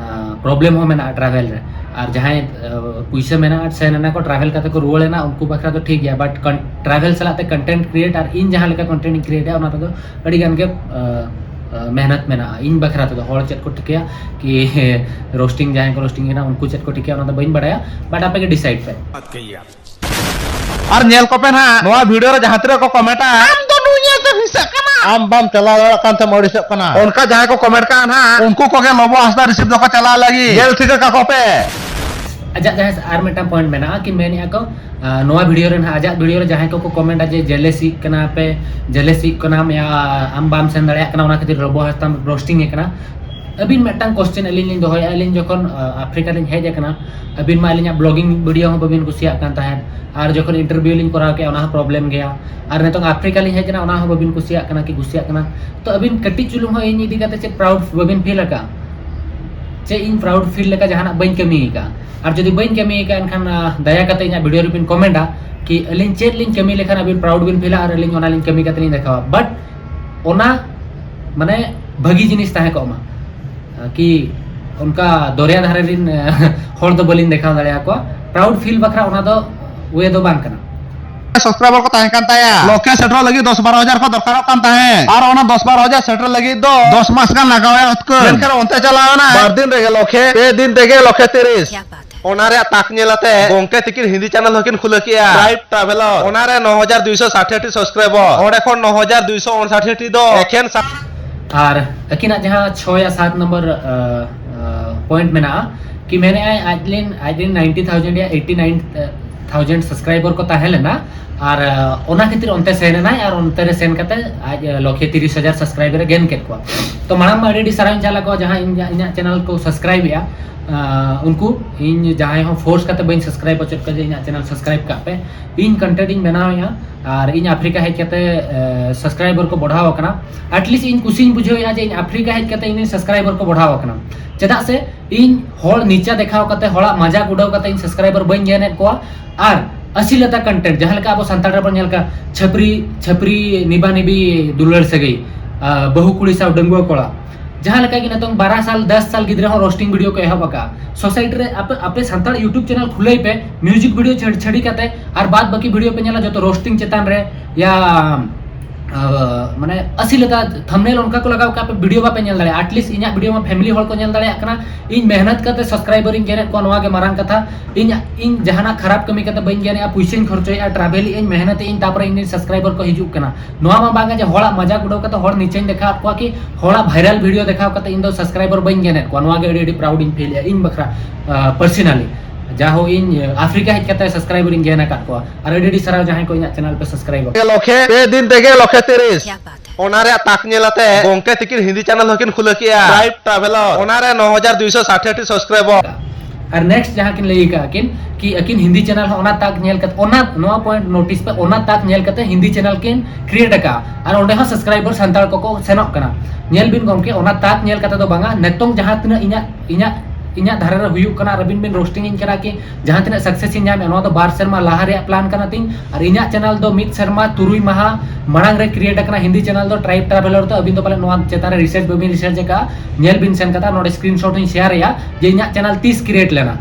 ᱯᱨᱚᱵᱞᱮᱢ ᱦᱚᱸ ᱢᱮᱱᱟᱜᱼᱟ ᱴᱨᱟᱵᱷᱮᱞ ᱨᱮ᱾ ᱟᱨ ᱡᱟᱦᱟᱸᱭ ᱟᱸ, ᱯᱩᱭᱥᱟᱹ ᱢᱮᱱᱟᱜᱼᱟ, ᱥᱮᱱ ᱮᱱᱟ ᱠᱚ, ᱴᱨᱟᱵᱷᱮᱞ ᱠᱟᱛᱮ ᱠᱚ ᱨᱩᱣᱟᱹᱲ ᱮᱱᱟ, ᱩᱱᱠᱩ ᱵᱟᱠᱷᱨᱟ ᱫᱚ ᱴᱷᱤᱠ ᱜᱮᱭᱟ, ᱵᱟᱴ ᱴᱨᱟᱵᱷᱮᱞ ᱥᱟᱞᱟᱜ ᱛᱮ ᱠᱚᱱᱴᱮᱱᱴ ᱠᱨᱤᱭᱮᱴ ᱟᱨ ᱤᱧ ᱡᱟᱦᱟᱸ ᱞᱮᱠᱟ ᱠᱚᱱᱴᱮᱱᱴ ᱤᱧ ᱠᱨᱤᱭᱮᱴᱟ, ᱚᱱᱟ ᱨᱮᱫᱚ ᱟᱹᱰᱤ ᱜᱟᱱ ᱜᱮ ᱟᱸ, ᱟᱸ, ᱢᱮᱦᱱᱚᱛ ᱢᱮᱱᱟᱜᱼᱟ᱾ ᱤᱧ ᱵᱟᱠᱷᱨᱟ ᱛᱮᱫᱚ ᱦᱚᱲ ᱪᱮᱫ ᱠᱚ ᱴᱷᱤᱠᱟᱹᱭᱟ ᱠᱤ ᱨᱳᱥᱴᱤᱝ, ᱡᱟᱦᱟᱸᱭ ᱠᱚ ᱨᱳᱥᱴᱤᱝ ᱮᱱᱟ ᱩᱱᱠᱩ ᱪᱮᱫ ᱠᱚ ᱴᱷᱤᱠᱟᱹᱭᱟ, ᱚᱱᱟ ᱫᱚ ᱵᱟᱹᱧ ᱵᱟᱲᱟᱭᱟ, ᱵᱟᱴ ᱟᱯᱮ ᱜᱮ ᱰᱤᱥᱟᱭᱤᱰ ᱯᱮ᱾ ᱟᱨ ᱧᱮᱞ ᱠᱚᱯᱮ ᱱᱟᱦᱟᱜ, ᱱᱚᱣᱟ ᱵᱷᱤᱰᱤᱭᱳ ᱨᱮ ᱡᱟᱦᱟᱸ ᱛᱤᱱᱟᱹᱜ ᱠᱚ ᱠᱚᱢᱮᱱᱴᱟ, ᱟᱢ ᱫᱚ ᱱᱩᱭ ᱧᱮᱞ ᱛᱮᱢ ᱦᱤᱸᱥᱟᱹᱜ ᱠᱟᱱᱟ, ᱟᱢ ᱵᱟᱢ ᱪᱟᱞᱟᱣ ᱫᱟᱲᱮᱭᱟᱜ ᱠᱟᱱ ᱛᱮᱢ ᱟᱹᱲᱤᱥᱚᱜ ᱠᱟᱱᱟ᱾ ᱚᱱᱠᱟ ᱡᱟᱦᱟᱸᱭ ᱠᱚ ᱠᱚᱢᱮᱱᱴ ᱠᱟᱜᱼᱟ ᱱᱟᱦᱟᱜ, ᱩᱱᱠᱩ ᱠᱚᱜᱮ ᱞᱚᱵᱚ ᱦᱟᱸᱥᱫᱟ ᱨᱤᱥᱤᱵᱷ ᱫᱚᱠᱚ ᱪᱟᱞᱟᱣ ᱞᱟᱹᱜᱤᱫ᱾ ᱧᱮᱞ ᱴᱷᱤᱠ ᱠᱟᱠᱚ ᱯᱮ᱾ ᱟᱡᱟᱜ ᱡᱟᱦᱟᱸᱭ ᱟᱨ ᱢᱤᱫᱴᱟᱝ ᱯᱚᱭᱮᱱᱴ ᱢᱮᱱᱟᱜᱼᱟ, ᱠᱤ ᱢᱮᱱᱮᱫᱼᱟ ᱠᱚ, ᱟᱸ, ᱱᱚᱣᱟ ᱵᱷᱤᱰᱤᱭᱳ ᱨᱮ ᱱᱟᱦᱟᱜ, ᱟᱡᱟᱜ ᱵᱷᱤᱰᱤᱭᱳ ᱨᱮ ᱡᱟᱦᱟᱸᱭ ᱠᱚᱠᱚ ᱠᱚᱢᱮᱱᱴᱟ ᱡᱮ ᱡᱮᱞᱮᱥᱤᱜ ᱠᱟᱱᱟ ᱯᱮ, ᱡᱮᱞᱮᱥᱤᱜ ᱠᱟᱱᱟᱢ ᱭᱟ ᱟᱢ ᱵᱟᱢ ᱥᱮᱱ ᱫᱟᱲᱮᱭᱟᱜ ᱠᱟᱱᱟ, ᱚᱱᱟ ᱠᱷᱟᱹᱛᱤᱨ ᱞᱚᱵᱚ ᱦᱟᱸᱥᱫᱟᱢ ᱨᱳᱥᱴᱤᱝ ᱮ ᱠᱟᱱᱟ᱾ ᱟᱹᱵᱤᱱ ᱢᱤᱫᱴᱟᱝ ᱠᱚᱥᱪᱮᱱ ᱟᱹᱞᱤᱧ ᱞᱤᱧ ᱫᱚᱦᱚᱭᱟ, ᱟᱹᱞᱤᱧ ᱡᱚᱠᱷᱚᱱ, ᱟᱸ, ᱟᱯᱷᱨᱤᱠᱟ ᱞᱤᱧ ᱦᱮᱡ ᱟᱠᱟᱱᱟ, ᱟᱹᱵᱤᱱ ᱢᱟ ᱟᱹᱞᱤᱧᱟᱜ ᱵᱞᱚᱜᱤᱝ ᱵᱷᱤᱰᱤᱭᱳ ᱦᱚᱸ ᱵᱟᱹᱵᱤᱱ ᱠᱩᱥᱤᱭᱟᱜ ᱠᱟᱱ ᱛᱟᱦᱮᱸᱫ, ᱟᱨ ᱡᱚᱠᱷᱚᱱ ᱤᱱᱴᱟᱨᱵᱷᱤᱭᱩ ᱞᱤᱧ ᱠᱚᱨᱟᱣ ᱠᱮᱫᱼᱟ, ᱚᱱᱟ ᱦᱚᱸ ᱯᱨᱚᱵᱞᱮᱢ ᱜᱮᱭᱟ, ᱟᱨ ᱱᱤᱛᱚᱝ ᱟᱯᱷᱨᱤᱠᱟ ᱞᱤᱧ ᱦᱮᱡ ᱮᱱᱟ, ᱚᱱᱟ ᱦᱚᱸ ᱵᱟᱹᱵᱤᱱ ᱠᱩᱥᱤᱭᱟᱜ ᱠᱟᱱᱟ ᱠᱤ ᱠᱩᱥᱤᱭᱟᱜ ᱠᱟᱱᱟ᱾ ᱛᱚ ᱟᱹᱵᱤᱱ ᱠᱟᱹᱴᱤᱡ ᱪᱩᱞᱩᱝ ᱦᱚᱸ ᱤᱧ ᱤᱫᱤ ᱠᱟᱛᱮ ᱪᱮᱫ ᱯᱨᱟᱩᱰ ᱵᱟᱹᱵᱤᱱ ᱯᱷᱤᱞ ᱟᱠᱟᱫᱼᱟ? ᱪᱮᱫ ᱤᱧ proud feel ᱞᱮᱠᱟ ᱡᱟᱦᱟᱱᱟᱜ ᱵᱟᱹᱧ ᱠᱟᱹᱢᱤ ᱟᱠᱟᱫᱼᱟ᱾ ᱟᱨ ᱡᱩᱫᱤ ᱵᱟᱹᱧ ᱠᱟᱹᱢᱤ ᱟᱠᱟᱫᱼᱟ, ᱮᱱᱠᱷᱟᱱ ᱟᱸ, ᱫᱟᱭᱟ ᱠᱟᱛᱮ ᱤᱧᱟᱹᱜ video ᱨᱮᱵᱤᱱ comment ᱟ ᱠᱤ ᱟᱹᱞᱤᱧ ᱪᱮᱫ ᱞᱤᱧ ᱠᱟᱹᱢᱤ ᱞᱮᱠᱷᱟᱱ ᱟᱹᱵᱤᱱ proud ᱵᱤᱱ feel ᱟ ᱟᱨ ᱟᱹᱞᱤᱧ ᱚᱱᱟ ᱞᱤᱧ ᱠᱟᱹᱢᱤ ᱠᱟᱛᱮ ᱞᱤᱧ ᱫᱮᱠᱷᱟᱣᱟ᱾ But ᱚᱱᱟ ᱢᱟᱱᱮ ᱵᱷᱟᱹᱜᱤ ᱡᱤᱱᱤᱥ ᱛᱟᱦᱮᱸ ᱠᱚᱜ ᱢᱟ, ᱟᱸ, ᱠᱤ ᱚᱱᱠᱟ ᱫᱚᱨᱭᱟ ᱫᱷᱟᱨᱮ ᱨᱤᱱ ᱦᱚᱲ ᱫᱚ ᱵᱟᱹᱞᱤᱧ ᱫᱮᱠᱷᱟᱣ ᱫᱟᱲᱮᱭᱟᱠᱚᱣᱟ᱾ Proud feel ᱵᱟᱠᱷᱨᱟ ᱚᱱᱟ ᱫᱚ way ᱫᱚ ᱵᱟᱝ ᱠᱟᱱᱟ᱾ Subscriber ᱠᱚ ᱛᱟᱦᱮᱸ ᱠᱟᱱ ᱛᱟᱭᱟ, ᱞᱚᱠᱷᱮ ᱥᱮᱴᱮᱨ ᱞᱟᱹᱜᱤᱫ ᱫᱚᱥ ᱵᱟᱨᱚ ᱦᱟᱡᱟᱨ ᱠᱚ ᱫᱚᱨᱠᱟᱨᱚᱜ ᱠᱟᱱ ᱛᱟᱦᱮᱸᱫ, ᱟᱨ ᱚᱱᱟ ᱫᱚᱥ ᱵᱟᱨᱚ ᱦᱟᱡᱟᱨ ᱥᱮᱴᱮᱨ ᱞᱟᱹᱜᱤᱫ ᱫᱚ ᱫᱚᱥ ᱢᱟᱥ ᱜᱟᱱ ᱞᱟᱜᱟᱣ ᱮᱱᱟ ᱩᱛᱠᱟᱹᱨ᱾ ᱢᱮᱱᱠᱷᱟᱱ ᱚᱱᱛᱮ ᱪᱟᱞᱟᱣ ᱮᱱᱟ, ᱵᱟᱨ ᱫᱤᱱ ᱨᱮᱜᱮ ᱞᱚᱠᱷᱮ, ᱯᱮ ᱫᱤᱱ ᱛᱮᱜᱮ ᱞᱚᱠᱷᱮ ᱛᱤᱨᱤᱥ᱾ ᱚᱱᱟ ᱨᱮᱭᱟᱜ ᱛᱟᱠ ᱧᱮᱞ ᱟᱛᱮ ᱜᱚᱝᱠᱮ ᱛᱤᱠᱤᱱ ᱦᱤᱱᱫᱤ channel ᱦᱚᱸᱠᱤᱱ ᱠᱷᱩᱞᱟᱹ ᱠᱮᱜᱼᱟ, Tribe Traveller᱾ ᱚᱱᱟ ᱨᱮ ᱱᱚ ᱦᱟᱡᱟᱨ ᱫᱩᱭᱥᱚ ᱥᱟᱴ ᱴᱤ subscriber, ᱚᱸᱰᱮ ᱠᱷᱚᱱ ᱱᱚ ᱦᱟᱡᱟᱨ ᱫᱩᱭᱥᱚ ᱩᱱᱥᱟᱴ ᱴᱤ ᱫᱚ ᱮᱠᱷᱮᱱ ᱥᱟ- ᱟᱨ ᱟᱹᱠᱤᱱᱟᱜ ᱡᱟᱦᱟᱸ ᱪᱷᱚᱭ ᱭᱟ ᱥᱟᱛ ᱱᱚᱢᱵᱚᱨ, ᱟᱸ, ᱟᱸ, point ᱢᱮᱱᱟᱜᱼᱟ ᱠᱤ ᱢᱮᱱᱮᱫᱼᱟᱭ ᱟᱡ ᱨᱮᱱ, ᱟᱡ ᱨᱮᱱ ninety thousand ᱭᱟ eighty nine thousand subscriber ᱠᱚ ᱛᱟᱦᱮᱸ ᱞᱮᱱᱟ, ᱟᱨ, ᱟᱸ, ᱚᱱᱟ ᱠᱷᱟᱹᱛᱤᱨ ᱚᱱᱛᱮ ᱥᱮᱱ ᱮᱱᱟᱭ ᱟᱨ ᱚᱱᱛᱮ ᱨᱮ ᱥᱮᱱ ᱠᱟᱛᱮ ᱟᱡ, ᱟᱸ, ᱞᱚᱠᱷᱮ ᱛᱤᱨᱤᱥ ᱦᱟᱡᱟᱨ subscriber ᱮ gain ᱠᱮᱫ ᱠᱚᱣᱟ᱾ ᱛᱚ ᱢᱟᱲᱟᱝ ᱢᱟ ᱟᱹᱰᱤ ᱟᱹᱰᱤ ᱥᱟᱨᱦᱟᱣ ᱤᱧ ᱪᱟᱞ ᱟᱠᱚᱣᱟ ᱡᱟᱦᱟᱸ ᱤᱧ, ᱤᱧᱟᱹᱜ channel ᱠᱚ subscribe ᱮᱫᱼᱟ, ᱟᱸ, ᱩᱱᱠᱩ ᱤᱧ ᱡᱟᱦᱟᱸᱭ ᱦᱚᱸ force ᱠᱟᱛᱮ ᱵᱟᱹᱧ subscribe ᱦᱚᱪᱚᱭᱮᱫ ᱠᱚᱣᱟ ᱡᱮ ᱤᱧᱟᱹᱜ channel subscribe ᱠᱟᱜ ᱯᱮ᱾ ᱤᱧ content ᱤᱧ ᱵᱮᱱᱟᱣᱮᱫᱼᱟ ᱟᱨ ᱤᱧ ᱟᱯᱷᱨᱤᱠᱟ ᱦᱮᱡ ᱠᱟᱛᱮ, ᱮ, subscriber ᱠᱚ ᱵᱚᱲᱦᱟᱣ ᱟᱠᱟᱱᱟ᱾ At least ᱤᱧ ᱠᱩᱥᱤᱧ ᱵᱩᱡᱷᱟᱹᱣᱮᱫᱼᱟ ᱡᱮ ᱤᱧ ᱟᱯᱷᱨᱤᱠᱟ ᱦᱮᱡ ᱠᱟᱛᱮ ᱤᱧ subscriber ᱠᱚ ᱵᱚᱲᱦᱟᱣ ᱟᱠᱟᱱᱟ᱾ ᱪᱮᱫᱟᱜ ᱥᱮ ᱤᱧ ᱦᱚᱲ ᱱᱤᱪᱟ ᱫᱮᱠᱷᱟᱣ ᱠᱟᱛᱮ, ᱦᱚᱲᱟᱜ ᱢᱟᱡᱟᱠ ᱩᱰᱟᱹᱣ ᱠᱟᱛᱮ ᱤᱧ subscriber ᱵᱟᱹᱧ gain ᱮᱫ ᱠᱚᱣᱟ᱾ ᱟᱨ ᱟᱥᱤᱞᱟᱛᱟ content, ᱡᱟᱦᱟᱸ ᱞᱮᱠᱟ ᱟᱵᱚ ᱥᱟᱱᱛᱟᱲ ᱨᱮᱵᱚᱱ ᱧᱮᱞ ᱠᱟᱜ, ᱪᱷᱟᱹᱯᱨᱤ, ᱪᱷᱟᱹᱯᱨᱤ ᱱᱤᱵᱟ ᱱᱤᱵᱤ ᱫᱩᱞᱟᱹᱲ ᱥᱟᱹᱜᱟᱹᱭ, ᱟ, ᱵᱟᱹᱦᱩ ᱠᱩᱲᱤ ᱥᱟᱶ ᱰᱟᱺᱜᱩᱣᱟᱹ ᱠᱚᱲᱟ, ᱡᱟᱦᱟᱸ ᱞᱮᱠᱟ ᱜᱮ ᱱᱤᱛᱚᱝ ᱵᱟᱨᱟ ᱥᱟᱞ, ᱫᱚᱥ ᱥᱟᱞ ᱜᱤᱫᱽᱨᱟᱹ ᱦᱚᱸ roasting video ᱠᱚ ᱮᱦᱚᱵ ᱟᱠᱟᱫᱼᱟ᱾ Society ᱨᱮ ᱟᱯᱮ, ᱟᱯᱮ ᱥᱟᱱᱛᱟᱲ YouTube channel ᱠᱷᱩᱞᱟᱹᱭ ᱯᱮ, music video ᱪᱷᱟᱹᱲ-, ᱪᱷᱟᱹᱲᱤ ᱠᱟᱛᱮ, ᱟᱨ ᱵᱟᱫ ᱵᱟᱹᱠᱤ video ᱯᱮ ᱧᱮᱞᱟ ᱡᱚᱛᱚ roasting ᱪᱮᱛᱟᱱ ᱨᱮ, ᱭᱟ, ᱟ, ᱢᱟᱱᱮ ᱟᱥᱤᱞᱟᱛᱟ thumbnail ᱚᱱᱠᱟ ᱠᱚ ᱞᱟᱜᱟᱣ ᱠᱟᱜᱼᱟ, ᱯᱮ video ᱵᱟᱯᱮ ᱧᱮᱞ ᱫᱟᱲᱮᱭᱟᱜᱼᱟ᱾ At least ᱤᱧᱟᱹᱜ video ᱢᱟ family ᱦᱚᱲ ᱠᱚ ᱧᱮᱞ ᱫᱟᱲᱮᱭᱟᱜ ᱠᱟᱱᱟ᱾ ᱤᱧ ᱢᱮᱦᱱᱚᱛ ᱠᱟᱛᱮ subscriber ᱤᱧ gain ᱮᱫ ᱠᱚᱣᱟ, ᱱᱚᱣᱟ ᱜᱮ ᱢᱟᱨᱟᱝ ᱠᱟᱛᱷᱟ᱾ ᱤᱧ, ᱤᱧ ᱡᱟᱦᱟᱱᱟᱜ ᱠᱷᱟᱨᱟᱯ ᱠᱟᱹᱢᱤ ᱠᱟᱛᱮ ᱵᱟᱹᱧ gain ᱮᱫᱼᱟ, ᱯᱩᱭᱥᱟᱹᱧ ᱠᱷᱚᱨᱪᱚᱭᱮᱫᱼᱟ, travel ᱮᱫᱼᱟᱹᱧ, ᱢᱮᱦᱱᱚᱛ ᱮᱫᱼᱟᱹᱧ, ᱛᱟᱯᱚᱨᱮ ᱤᱧ ᱫᱚᱧ subscriber ᱠᱚ ᱦᱤᱡᱩᱜ ᱠᱟᱱᱟ᱾ ᱱᱚᱣᱟ ᱢᱟ ᱵᱟᱝᱟ ᱡᱮ ᱦᱚᱲᱟᱜ ᱢᱟᱡᱟᱠ ᱩᱰᱟᱹᱣ ᱠᱟᱛᱮ ᱦᱚᱲ ᱱᱤᱪᱟᱹᱧ ᱫᱮᱠᱷᱟᱣ ᱠᱚᱣᱟ ᱠᱤ ᱦᱚᱲᱟᱜ viral video ᱫᱮᱠᱷᱟᱣ ᱠᱟᱛᱮ ᱤᱧ ᱫᱚ subscriber ᱵᱟᱹᱧ gain ᱮᱫ ᱠᱚᱣᱟ᱾ ᱱᱚᱣᱟ ᱜᱮ ᱟᱹᱰᱤ ᱟᱹᱰᱤ proud ᱤᱧ feel ᱮᱫᱼᱟ ᱤᱧ ᱵᱟᱠᱷᱨᱟ, ᱟ, personally᱾ ᱡᱟᱦᱳ ᱤᱧ, ᱟ, ᱟᱯᱷᱨᱤᱠᱟ ᱦᱮᱡ ᱠᱟᱛᱮ subscriber ᱤᱧ gain ᱟᱠᱟᱫ ᱠᱚᱣᱟ᱾ ᱟᱨ ᱟᱹᱰᱤ ᱟᱹᱰᱤ ᱥᱟᱨᱦᱟᱣ ᱡᱟᱦᱟᱸᱭ ᱠᱚ ᱤᱧᱟᱹᱜ channel ᱯᱮ subscribe ᱟᱠᱟᱫ᱾ ᱞᱚᱠᱷᱮ, ᱯᱮ ᱫᱤᱱ ᱛᱮᱜᱮ ᱞᱚᱠᱷᱮ ᱛᱤᱨᱤᱥ᱾ ᱚᱱᱟ ᱨᱮᱭᱟᱜ ᱛᱟᱠ ᱧᱮᱞ ᱟᱛᱮ ᱜᱚᱝᱠᱮ ᱛᱤᱠᱤᱱ ᱦᱤᱱᱫᱤ channel ᱦᱚᱸᱠᱤᱱ ᱠᱷᱩᱞᱟᱹ ᱠᱮᱜᱼᱟ, Tribe Traveller᱾ ᱚᱱᱟ ᱨᱮ ᱱᱚ ᱦᱟᱡᱟᱨ ᱫᱩᱭᱥᱚ ᱥᱟᱴ ᱴᱤ subscriber᱾ ᱟᱨ next ᱡᱟᱦᱟᱸ ᱠᱤᱱ ᱞᱟᱹᱭ ᱟᱠᱟᱫ ᱠᱤᱱ ᱠᱤ ᱟᱹᱠᱤᱱ ᱦᱤᱱᱫᱤ channel ᱦᱚᱸ ᱚᱱᱟ ᱛᱟᱠ ᱧᱮᱞ ᱠᱟᱛᱮ, ᱚᱱᱟ, ᱱᱚᱣᱟ point notice ᱯᱮ, ᱚᱱᱟ ᱛᱟᱠ ᱧᱮᱞ ᱠᱟᱛᱮ ᱦᱤᱱᱫᱤ channel ᱠᱤᱱ create ᱟᱠᱟᱫᱼᱟ ᱟᱨ ᱚᱸᱰᱮ ᱦᱚᱸ subscriber ᱥᱟᱱᱛᱟᱲ ᱠᱚᱠᱚ ᱥᱮᱱᱚᱜ ᱠᱟᱱᱟ᱾ ᱧᱮᱞ ᱵᱤᱱ ᱜᱚᱢᱠᱮ, ᱚᱱᱟ ᱛᱟᱠ ᱧᱮᱞ ᱠᱟᱛᱮ ᱫᱚ ᱵᱟᱝᱟ, ᱱᱤᱛᱚᱝ ᱡᱟᱦᱟᱸ ᱛᱤᱱᱟᱹᱜ ᱤᱧᱟᱹᱜ, ᱤᱧᱟᱹᱜ, ᱤᱧᱟᱹᱜ ᱫᱷᱟᱨᱮ ᱨᱮ ᱦᱩᱭᱩᱜ ᱠᱟᱱᱟ ᱟᱨ ᱟᱹᱵᱤᱱ ᱵᱤᱱ roasting ᱤᱧ ᱠᱟᱱᱟ ᱠᱤ ᱡᱟᱦᱟᱸ ᱛᱤᱱᱟᱹᱜ success ᱤᱧ ᱧᱟᱢᱮᱫ, ᱱᱚᱣᱟ ᱫᱚ ᱵᱟᱨ ᱥᱮᱨᱢᱟ ᱞᱟᱦᱟ ᱨᱮᱭᱟᱜ plan ᱠᱟᱱᱟ ᱛᱤᱧ᱾ ᱟᱨ ᱤᱧᱟᱹᱜ channel ᱫᱚ ᱢᱤᱫ ᱥᱮᱨᱢᱟ ᱛᱩᱨᱩᱭ ᱢᱟᱦᱟ ᱢᱟᱲᱟᱝ ᱨᱮ create ᱟᱠᱟᱱᱟ ᱦᱤᱱᱫᱤ channel ᱫᱚ, Tribe Traveller ᱫᱚ᱾ ᱟᱹᱵᱤᱱ ᱫᱚ ᱯᱟᱞᱮ ᱱᱚᱣᱟ ᱪᱮᱛᱟᱱ ᱨᱮ research ᱵᱟᱹᱵᱤᱱ research ᱟᱠᱟᱫᱼᱟ, ᱧᱮᱞ ᱵᱤᱱ ᱥᱮᱱ ᱠᱟᱛᱮ, ᱱᱚᱰᱮ screenshot ᱦᱚᱸᱧ share ᱮᱜᱼᱟ ᱡᱮ ᱤᱧᱟᱹᱜ channel ᱛᱤᱥ create ᱞᱮᱱᱟ,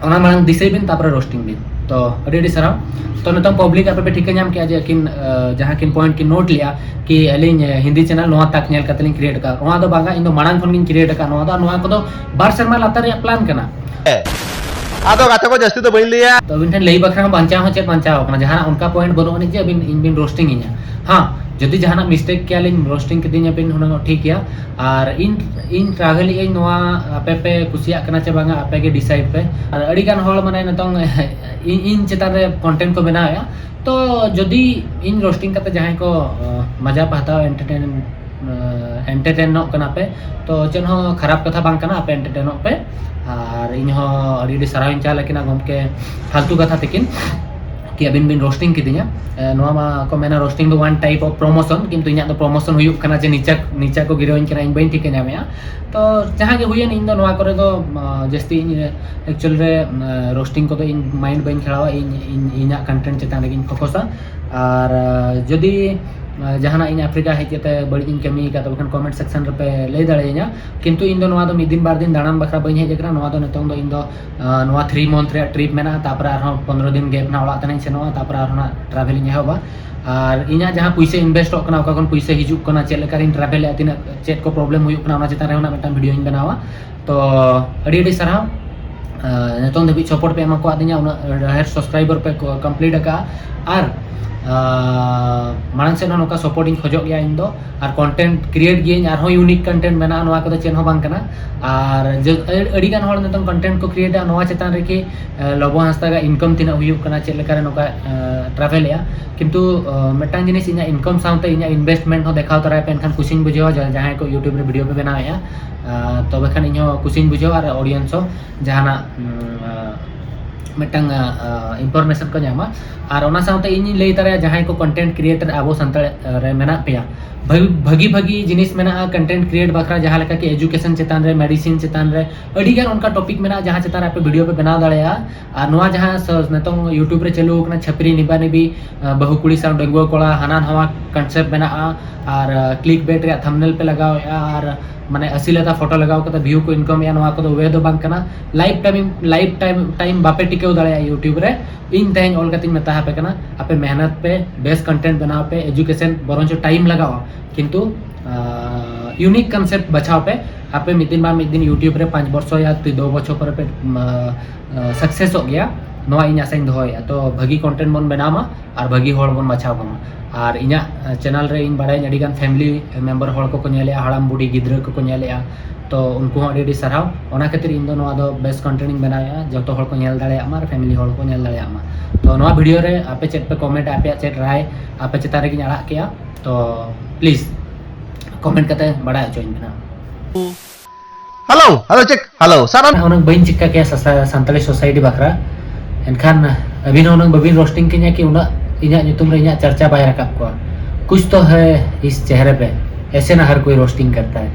ᱚᱱᱟ ᱢᱟᱲᱟᱝ ᱫᱤᱥᱟᱹᱭ ᱵᱤᱱ, ᱛᱟᱯᱚᱨᱮ roasting ᱵᱤᱱ᱾ ᱛᱚ ᱟᱹᱰᱤ ᱟᱹᱰᱤ ᱥᱟᱨᱦᱟᱣ᱾ ᱛᱚ ᱱᱤᱛᱚᱝ public ᱟᱯᱮ ᱯᱮ ᱴᱷᱤᱠᱟᱹ ᱧᱟᱢ ᱠᱮᱜᱼᱟ ᱡᱮ ᱟᱹᱠᱤᱱ, ᱟᱸ, ᱡᱟᱦᱟᱸ ᱠᱤᱱ point ᱠᱤᱱ note ᱞᱮᱜᱼᱟ ᱠᱤ ᱟᱹᱞᱤᱧ, ᱟᱸ, ᱦᱤᱱᱫᱤ channel ᱱᱚᱣᱟ ᱛᱟᱠ ᱧᱮᱞ ᱠᱟᱛᱮ ᱞᱤᱧ create ᱟᱠᱟᱫᱼᱟ, ᱱᱚᱣᱟ ᱫᱚ ᱵᱟᱝᱟ, ᱤᱧ ᱫᱚ ᱢᱟᱲᱟᱝ ᱠᱷᱚᱱ ᱜᱤᱧ create ᱟᱠᱟᱫᱼᱟ, ᱱᱚᱣᱟ ᱫᱚ, ᱱᱚᱣᱟ ᱠᱚᱫᱚ ᱵᱟᱨ ᱥᱮᱨᱢᱟ ᱞᱟᱛᱟᱨ ᱨᱮᱭᱟᱜ plan ᱠᱟᱱᱟ᱾ ᱟᱫᱚ ᱜᱟᱛᱮ ᱠᱚ, ᱡᱟᱹᱥᱛᱤ ᱫᱚ ᱵᱟᱹᱧ ᱞᱟᱹᱭᱟ᱾ ᱛᱚ ᱟᱹᱵᱤᱱ ᱴᱷᱮᱱ ᱞᱟᱹᱭ ᱵᱟᱠᱷᱨᱟ ᱦᱚᱸ ᱵᱟᱧᱪᱟᱣ ᱦᱚᱸ ᱪᱮᱫ ᱵᱟᱧᱪᱟᱣ ᱟᱠᱟᱱᱟ, ᱡᱟᱦᱟᱱᱟᱜ ᱚᱱᱠᱟ point ᱵᱟᱹᱱᱩᱜ ᱟᱹᱱᱤᱡ ᱡᱮ ᱟᱹᱵᱤᱱ, ᱤᱧ ᱵᱤᱱ roasting ᱤᱧᱟ᱾ ᱦᱮᱸ, ᱡᱩᱫᱤ ᱡᱟᱦᱟᱱᱟᱜ mistake ᱠᱮᱭᱟ ᱞᱤᱧ, roasting ᱠᱤᱫᱤᱧᱟ ᱵᱤᱱ ᱦᱩᱱᱟᱹᱝ ᱴᱷᱤᱠ ᱜᱮᱭᱟ᱾ ᱟᱨ ᱤᱧ, ᱤᱧ travel ᱮᱜ ᱟᱹᱧ, ᱱᱚᱣᱟ ᱟᱯᱮ ᱯᱮ ᱠᱩᱥᱤᱭᱟᱜ ᱠᱟᱱᱟ ᱪᱮ ᱵᱟᱝᱟ, ᱟᱯᱮ ᱜᱮ decide ᱯᱮ᱾ ᱟᱨ ᱟᱹᱰᱤ ᱜᱟᱱ ᱦᱚᱲ ᱢᱟᱱᱮ ᱱᱤᱛᱚᱝ ᱤᱧ, ᱤᱧ ᱪᱮᱛᱟᱱ ᱨᱮ content ᱠᱚ ᱵᱮᱱᱟᱣᱮᱫᱼᱟ᱾ ᱛᱚ ᱡᱩᱫᱤ ᱤᱧ roasting ᱠᱟᱛᱮ ᱡᱟᱦᱟᱸᱭ ᱠᱚ, ᱟᱸ, ᱢᱟᱡᱟ ᱯᱮ ᱦᱟᱛᱟᱣᱟ, entertain, ᱟᱸ, entertainᱚᱜ ᱠᱟᱱᱟ ᱯᱮ, ᱛᱚ ᱪᱮᱫ ᱦᱚᱸ ᱠᱷᱟᱨᱟᱯ ᱠᱟᱛᱷᱟ ᱵᱟᱝ ᱠᱟᱱᱟ, ᱟᱯᱮ entertainᱚᱜ ᱯᱮ᱾ ᱟᱨ ᱤᱧ ᱦᱚᱸ ᱟᱹᱰᱤ ᱟᱹᱰᱤ ᱥᱟᱨᱦᱟᱣ ᱤᱧ ᱪᱟᱞ ᱟᱹᱠᱤᱱᱟ ᱜᱚᱢᱠᱮ ᱯᱷᱟᱞᱛᱩ ᱠᱟᱛᱷᱟ ᱛᱟᱹᱠᱤᱱ ᱠᱤ ᱟᱹᱵᱤᱱ ᱵᱤᱱ roasting ᱠᱤᱫᱤᱧᱟ᱾ ᱮ, ᱱᱚᱣᱟ ᱢᱟ ᱠᱚ ᱢᱮᱱᱟ roasting ᱫᱚ one type of promotion, ᱠᱤᱱᱛᱩ ᱤᱧᱟᱹᱜ ᱫᱚ promotion ᱦᱩᱭᱩᱜ ᱠᱟᱱᱟ ᱡᱮ ᱱᱤᱪᱟ, ᱱᱤᱪᱟ ᱠᱚ ᱜᱤᱨᱟᱹᱣᱟᱹᱧ ᱠᱟᱱᱟ, ᱤᱧ ᱵᱟᱹᱧ ᱴᱷᱤᱠᱟᱹ ᱧᱟᱢᱮᱜᱼᱟ᱾ ᱛᱚ ᱡᱟᱦᱟᱸ ᱜᱮ ᱦᱩᱭᱮᱱ, ᱤᱧ ᱫᱚ ᱱᱚᱣᱟ ᱠᱚᱨᱮ ᱫᱚ, ᱟ, ᱡᱟᱹᱥᱛᱤ ᱤᱧ, actual ᱨᱮ, ᱟ, roasting ᱠᱚᱫᱚ ᱤᱧ mind ᱵᱟᱹᱧ ᱠᱷᱮᱲᱟᱣᱟ, ᱤᱧ, ᱤᱧ, ᱤᱧᱟᱹᱜ content ᱪᱮᱛᱟᱱ ᱨᱮᱜᱤᱧ focusᱟ᱾ ᱟᱨ, ᱟ, ᱡᱩᱫᱤ, ᱟ, ᱡᱟᱦᱟᱱᱟᱜ ᱤᱧ ᱟᱯᱷᱨᱤᱠᱟ ᱦᱮᱡ ᱠᱟᱛᱮ ᱵᱟᱹᱲᱤᱡ ᱤᱧ ᱠᱟᱹᱢᱤ ᱟᱠᱟᱫ, ᱛᱚᱵᱮ ᱠᱷᱟᱱ comment section ᱨᱮᱯᱮ ᱞᱟᱹᱭ ᱫᱟᱲᱮᱭᱟᱹᱧᱟ᱾ ᱠᱤᱱᱛᱩ ᱤᱧ ᱫᱚ ᱱᱚᱣᱟ ᱫᱚ ᱢᱤᱫ ᱫᱤᱱ ᱵᱟᱨ ᱫᱤᱱ ᱫᱟᱬᱟᱱ ᱵᱟᱠᱷᱨᱟ ᱵᱟᱹᱧ ᱦᱮᱡ ᱟᱠᱟᱱᱟ᱾ ᱱᱚᱣᱟ ᱫᱚ ᱱᱤᱛᱚᱝ ᱫᱚ ᱤᱧ ᱫᱚ, ᱟ, ᱱᱚᱣᱟ three month ᱨᱮᱭᱟᱜ trip ᱢᱮᱱᱟᱜᱼᱟ, ᱛᱟᱨᱯᱚᱨᱮ ᱟᱨᱦᱚᱸ ᱯᱚᱱᱨᱚ ᱫᱤᱱ gap ᱱᱟᱜ ᱚᱲᱟᱜ ᱛᱟᱱᱟᱧ ᱥᱮᱱᱚᱜᱼᱟ, ᱛᱟᱨᱯᱚᱨᱮ ᱟᱨᱦᱚᱸ ᱱᱟᱜ travel ᱤᱧ ᱮᱦᱚᱵᱟ᱾ ᱟᱨ ᱤᱧᱟᱹᱜ ᱡᱟᱦᱟᱸ ᱯᱩᱭᱥᱟᱹ invest ᱚᱜ ᱠᱟᱱᱟ, ᱚᱠᱟ ᱠᱷᱚᱱ ᱯᱩᱭᱥᱟᱹ ᱦᱤᱡᱩᱜ ᱠᱟᱱᱟ, ᱪᱮᱫ ᱞᱮᱠᱟ ᱨᱤᱧ travel ᱮᱫᱼᱟ, ᱛᱤᱱᱟᱹᱜ ᱪᱮᱫ ᱠᱚ problem ᱦᱩᱭᱩᱜ ᱠᱟᱱᱟ, ᱚᱱᱟ ᱪᱮᱛᱟᱱ ᱨᱮᱦᱚᱸ ᱱᱟᱜ ᱢᱤᱫᱴᱟᱝ video ᱤᱧ ᱵᱮᱱᱟᱣᱟ᱾ ᱛᱚ ᱟᱹᱰᱤ ᱟᱹᱰᱤ ᱥᱟᱨᱦᱟᱣ᱾ ᱟ, ᱱᱤᱛᱚᱝ ᱫᱷᱟᱹᱵᱤᱡ support ᱯᱮ ᱮᱢᱟ ᱠᱟᱣᱟᱫᱤᱧᱟ, ᱩᱱᱟᱹᱜ ᱰᱷᱮᱨ subscriber ᱯᱮ ᱠᱚ-, complete ᱟᱠᱟᱫᱼᱟ᱾ ᱟᱨ, ᱟᱨ ᱢᱟᱲᱟᱝ ᱥᱮᱫ ᱦᱚᱸ ᱱᱚᱝᱠᱟ ᱥᱟᱯᱳᱨᱴ ᱤᱧ ᱠᱷᱚᱡᱚᱜ ᱜᱮᱭᱟ ᱤᱧ ᱫᱚ᱾ ᱟᱨ ᱠᱚᱱᱴᱮᱱᱴ ᱠᱨᱤᱭᱮᱴ ᱜᱤᱭᱟᱹᱧ, ᱟᱨᱦᱚᱸ ᱤᱭᱩᱱᱤᱠ ᱠᱚᱱᱴᱮᱱᱴ ᱢᱮᱱᱟᱜᱼᱟ, ᱱᱚᱣᱟ ᱠᱚᱫᱚ ᱪᱮᱫ ᱦᱚᱸ ᱵᱟᱝ ᱠᱟᱱᱟ᱾ ᱟᱨ ᱡᱚ- ᱟᱹ- ᱟᱹᱰᱤ ᱜᱟᱱ ᱦᱚᱲ ᱱᱤᱛᱚᱝ ᱠᱚᱱᱴᱮᱱᱴ ᱠᱚ ᱠᱨᱤᱭᱮᱴᱟ, ᱱᱚᱣᱟ ᱪᱮᱛᱟᱱ ᱨᱮᱜᱮ ᱞᱚᱵᱚ ᱦᱟᱸᱥᱫᱟ ᱜᱟᱜ ᱤᱱᱠᱟᱢ ᱛᱤᱱᱟᱹᱜ ᱦᱩᱭᱩᱜ ᱠᱟᱱᱟ, ᱪᱮᱫ ᱞᱮᱠᱟᱨᱮ ᱱᱚᱝᱠᱟ ᱴᱨᱟᱵᱷᱮᱞᱮᱜᱼᱟ᱾ ᱠᱤᱱᱛᱩ ᱟᱹ, ᱢᱤᱫᱴᱟᱝ ᱡᱤᱱᱤᱥ, ᱤᱧᱟᱹᱜ ᱤᱱᱠᱟᱢ ᱥᱟᱶᱛᱮ ᱤᱧᱟᱹᱜ ᱤᱱᱵᱷᱮᱥᱴᱢᱮᱱᱴ ᱦᱚᱸ ᱫᱮᱠᱷᱟᱣ ᱛᱚᱨᱟᱭ ᱯᱮ, ᱮᱱᱠᱷᱟᱱ ᱠᱩᱥᱤᱧ ᱵᱩᱡᱷᱟᱹᱣᱟ᱾ ᱡᱟ- ᱡᱟᱦᱟᱸᱭ ᱠᱚ ᱭᱩᱴᱩᱵᱽ ᱨᱮ ᱵᱷᱤᱰᱤᱭᱳ ᱯᱮ ᱵᱮᱱᱟᱣᱮᱫᱼᱟ, ᱟᱹ, ᱛᱚᱵᱮ ᱠᱷᱟᱱ ᱤᱧᱦᱚᱸ ᱠᱩᱥᱤᱧ ᱵᱩᱡᱷᱟᱹᱣᱟ ᱟᱨ ᱚᱰᱤᱭᱮᱱᱥ ᱦᱚᱸ ᱡᱟᱦᱟᱱᱟᱜ ᱩᱢ, ᱟᱹ, ᱢᱤᱫᱴᱟᱝ ᱤᱱᱯᱷᱚᱨᱢᱮᱥᱚᱱ ᱠᱚ ᱧᱟᱢᱟ᱾ ᱟᱨ ᱚᱱᱟ ᱥᱟᱶᱛᱮ ᱤᱧᱤᱧ ᱞᱟᱹᱭ ᱛᱟᱨᱟᱭᱟ, ᱡᱟᱦᱟᱸᱭ ᱠᱚ ᱠᱚᱱᱴᱮᱱᱴ ᱠᱨᱤᱭᱮᱴᱟᱨ ᱟᱵᱚ ᱥᱟᱱᱛᱟᱲ ᱨᱮ ᱢᱮᱱᱟᱜ ᱯᱮᱭᱟ, ᱵᱷᱟᱹᱜᱤ ᱵᱷᱟᱹᱜᱤ ᱵᱷᱟᱹᱜᱤ ᱡᱤᱱᱤᱥ ᱢᱮᱱᱟᱜᱼᱟ ᱠᱚᱱᱴᱮᱱᱴ ᱠᱨᱤᱭᱮᱴ ᱵᱟᱠᱷᱨᱟ, ᱡᱟᱦᱟᱸ ᱞᱮᱠᱟ ᱠᱤ ᱮᱡᱩᱠᱮᱥᱚᱱ ᱪᱮᱛᱟᱱ ᱨᱮ, ᱢᱮᱰᱤᱥᱤᱱ ᱪᱮᱛᱟᱱ ᱨᱮ, ᱟᱹᱰᱤ ᱜᱟᱱ ᱚᱱᱠᱟ ᱴᱚᱯᱤᱠ ᱢᱮᱱᱟᱜᱼᱟ ᱡᱟᱦᱟᱸ ᱪᱮᱛᱟᱱ ᱨᱮ ᱟᱯᱮ ᱵᱷᱤᱰᱤᱭᱳ ᱯᱮ ᱵᱮᱱᱟᱣ ᱫᱟᱲᱮᱭᱟᱜᱼᱟ᱾ ᱟᱨ ᱱᱚᱣᱟ ᱡᱟᱦᱟᱸ ᱥᱚ- ᱱᱤᱛᱚᱝ ᱭᱩᱴᱩᱵᱽ ᱨᱮ ᱪᱟᱹᱞᱩ ᱟᱠᱟᱱᱟ, ᱪᱷᱟᱹᱯᱨᱤ ᱱᱤᱵᱟ ᱱᱤᱵᱤ, ᱟᱹ, ᱵᱟᱹᱦᱩ ᱠᱩᱲᱤ ᱥᱟᱶ ᱰᱟᱺᱜᱩᱣᱟᱹ ᱠᱚᱲᱟ, ᱦᱟᱱᱟ ᱱᱟᱣᱟ ᱠᱚᱱᱥᱮᱯᱴ ᱢᱮᱱᱟᱜᱼᱟ, ᱟᱨ ᱠᱞᱤᱠ ᱵᱮᱴ ᱨᱮᱭᱟᱜ ᱛᱷᱟᱢᱵᱱᱮᱞ ᱯᱮ ᱞᱟᱜᱟᱣᱮᱫᱼᱟ, ᱟᱨ ᱢᱟᱱᱮ ᱟᱹᱥᱤᱞᱟᱫᱟ ᱯᱷᱳᱴᱳ ᱞᱟᱜᱟᱣ ᱠᱟᱛᱮ ᱵᱷᱤᱭᱩ ᱠᱚ ᱤᱱᱠᱟᱢᱮᱫᱼᱟ, ᱱᱚᱣᱟ ᱠᱚᱫᱚ ᱣᱮ ᱫᱚ ᱵᱟᱝ ᱠᱟᱱᱟ᱾ Life time, life time time ᱵᱟᱯᱮ ᱴᱤᱠᱟᱹᱣ ᱫᱟᱲᱮᱭᱟᱜᱼᱟ ᱭᱩᱴᱩᱵᱽ ᱨᱮ᱾ ᱤᱧ ᱛᱮᱦᱮᱧ ᱚᱞ ᱠᱟᱛᱮᱧ ᱢᱮᱛᱟ ᱟᱯᱮ ᱠᱟᱱᱟ, ᱟᱯᱮ ᱢᱮᱦᱱᱚᱛ ᱯᱮ, ᱵᱮᱥ ᱠᱚᱱᱴᱮᱱᱴ ᱵᱮᱱᱟᱣ ᱯᱮ, ᱮᱡᱩᱠᱮᱥᱚᱱ ᱵᱚᱨᱚᱝ ᱪᱚ ᱴᱟᱭᱤᱢ ᱞᱟᱜᱟᱣᱟ, ᱠᱤᱱᱛᱩ ᱤᱭᱩᱱᱤᱠ ᱠᱚᱱᱥᱮᱯᱴ ᱵᱟᱪᱷᱟᱣ ᱯᱮ᱾ ᱟᱯᱮ ᱢᱤᱫ ᱫᱤᱱ ᱵᱟᱝ ᱢᱤᱫ ᱫᱤᱱ ᱭᱩᱴᱩᱵᱽ ᱨᱮ ᱯᱟᱸᱪ ᱵᱚᱪᱷᱚᱨ ᱭᱟ ᱛᱩ- ᱫᱩ ᱵᱚᱪᱷᱚᱨ ᱯᱚᱨᱮ ᱯᱮ ᱥᱟᱠᱥᱮᱥᱚᱜ ᱜᱮᱭᱟ, ᱱᱚᱣᱟ ᱤᱧ ᱟᱥᱟᱧ ᱫᱚᱦᱚᱭᱮᱫᱼᱟ᱾ ᱛᱚ ᱵᱷᱟᱹᱜᱤ ᱠᱚᱱᱴᱮᱱᱴ ᱵᱚᱱ ᱵᱮᱱᱟᱣ ᱢᱟ ᱟᱨ ᱵᱷᱟᱹᱜᱤ ᱦᱚᱲ ᱵᱚᱱ ᱵᱟᱪᱷᱟᱣ ᱠᱚᱢᱟ᱾ ᱟᱨ ᱤᱧᱟᱹᱜ ᱪᱮᱱᱮᱞ ᱨᱮ ᱤᱧ ᱵᱟᱲᱟᱭᱟᱹᱧ ᱟᱹᱰᱤ ᱜᱟᱱ ᱯᱷᱮᱢᱤᱞᱤ ᱢᱮᱢᱵᱟᱨ ᱦᱚᱲ ᱠᱚᱠᱚ ᱧᱮᱞᱮᱫᱼᱟ, ᱦᱟᱲᱟᱢ ᱵᱩᱰᱷᱤ ᱜᱤᱫᱽᱨᱟᱹ ᱠᱚᱠᱚ ᱧᱮᱞᱮᱫᱼᱟ᱾ ᱛᱚ ᱩᱱᱠᱩ ᱦᱚᱸ ᱟᱹᱰᱤ ᱟᱹᱰᱤ ᱥᱟᱨᱦᱟᱣ᱾ ᱚᱱᱟ ᱠᱷᱟᱹᱛᱤᱨ ᱤᱧ ᱫᱚ ᱱᱚᱣᱟ ᱫᱚ ᱵᱮᱥ ᱠᱚᱱᱴᱮᱱᱴ ᱤᱧ ᱵᱮᱱᱟᱣᱮᱫᱼᱟ, ᱡᱚᱛᱚ ᱦᱚᱲ ᱠᱚ ᱧᱮᱞ ᱫᱟᱲᱮᱭᱟᱜ ᱢᱟ ᱟᱨ ᱯᱷᱮᱢᱤᱞᱤ ᱦᱚᱲ ᱠᱚ ᱧᱮᱞ ᱫᱟᱲᱮᱭᱟᱜ ᱢᱟ᱾ ᱛᱚ ᱱᱚᱣᱟ ᱵᱷᱤᱰᱤᱭᱳ ᱨᱮ ᱟᱯᱮ ᱪᱮᱫ ᱯᱮ ᱠᱚᱢᱮᱱᱴ, ᱟᱯᱮᱭᱟᱜ ᱪᱮᱫ ᱨᱟᱭ, ᱟᱯᱮ ᱪᱮᱛᱟᱱ ᱨᱮᱜᱮᱧ ᱟᱲᱟᱜ ᱠᱮᱜᱼᱟ᱾ ᱛᱚ ᱯᱞᱤᱡ ᱠᱚᱢᱮᱱᱴ ᱠᱟᱛᱮ ᱵᱟᱲᱟᱭ ᱦᱚᱪᱚᱧ ᱯᱮ ᱱᱟᱦᱟᱜ᱾ ᱦᱮᱞᱳ, ᱦᱮᱞᱳ, ᱪᱮᱠ, ᱦᱮᱞᱳ, ᱥᱟᱨ᱾ ᱩᱱᱟᱹᱝ ᱵᱟᱹᱧ ᱪᱤᱠᱟ ᱠᱮᱭᱟ ᱥᱟᱥᱟ-, ᱥᱟᱱᱛᱟᱲᱤ ᱥᱳᱥᱟᱭᱴᱤ ᱵᱟᱠᱷᱨᱟ, ᱮᱱᱠᱷᱟᱱ ᱟᱹᱵᱤᱱ ᱦᱚᱸ ᱩᱱᱟᱹᱝ ᱵᱟᱹᱵᱤᱱ ᱨᱳᱥᱴᱤᱝ ᱠᱤᱧᱟ ᱠᱤ ᱩᱱᱟᱹᱜ ᱤᱧᱟᱹᱜ ᱧᱩᱛᱩᱢ ᱨᱮ ᱤᱧᱟᱹᱜ ᱪᱟᱨᱪᱟ ᱵᱟᱭ ᱨᱟᱠᱟᱵ ᱠᱚᱣᱟ᱾ ᱠᱩᱪ ᱛᱚ ᱦᱮ ᱤᱥ ᱪᱮᱦᱨᱮ ᱯᱮ, ᱮᱥᱮ ᱱᱟ ᱦᱟᱨ ᱠᱳᱭ ᱨᱳᱥᱴᱤᱝ ᱠᱟᱨᱛᱟ ᱦᱮ᱾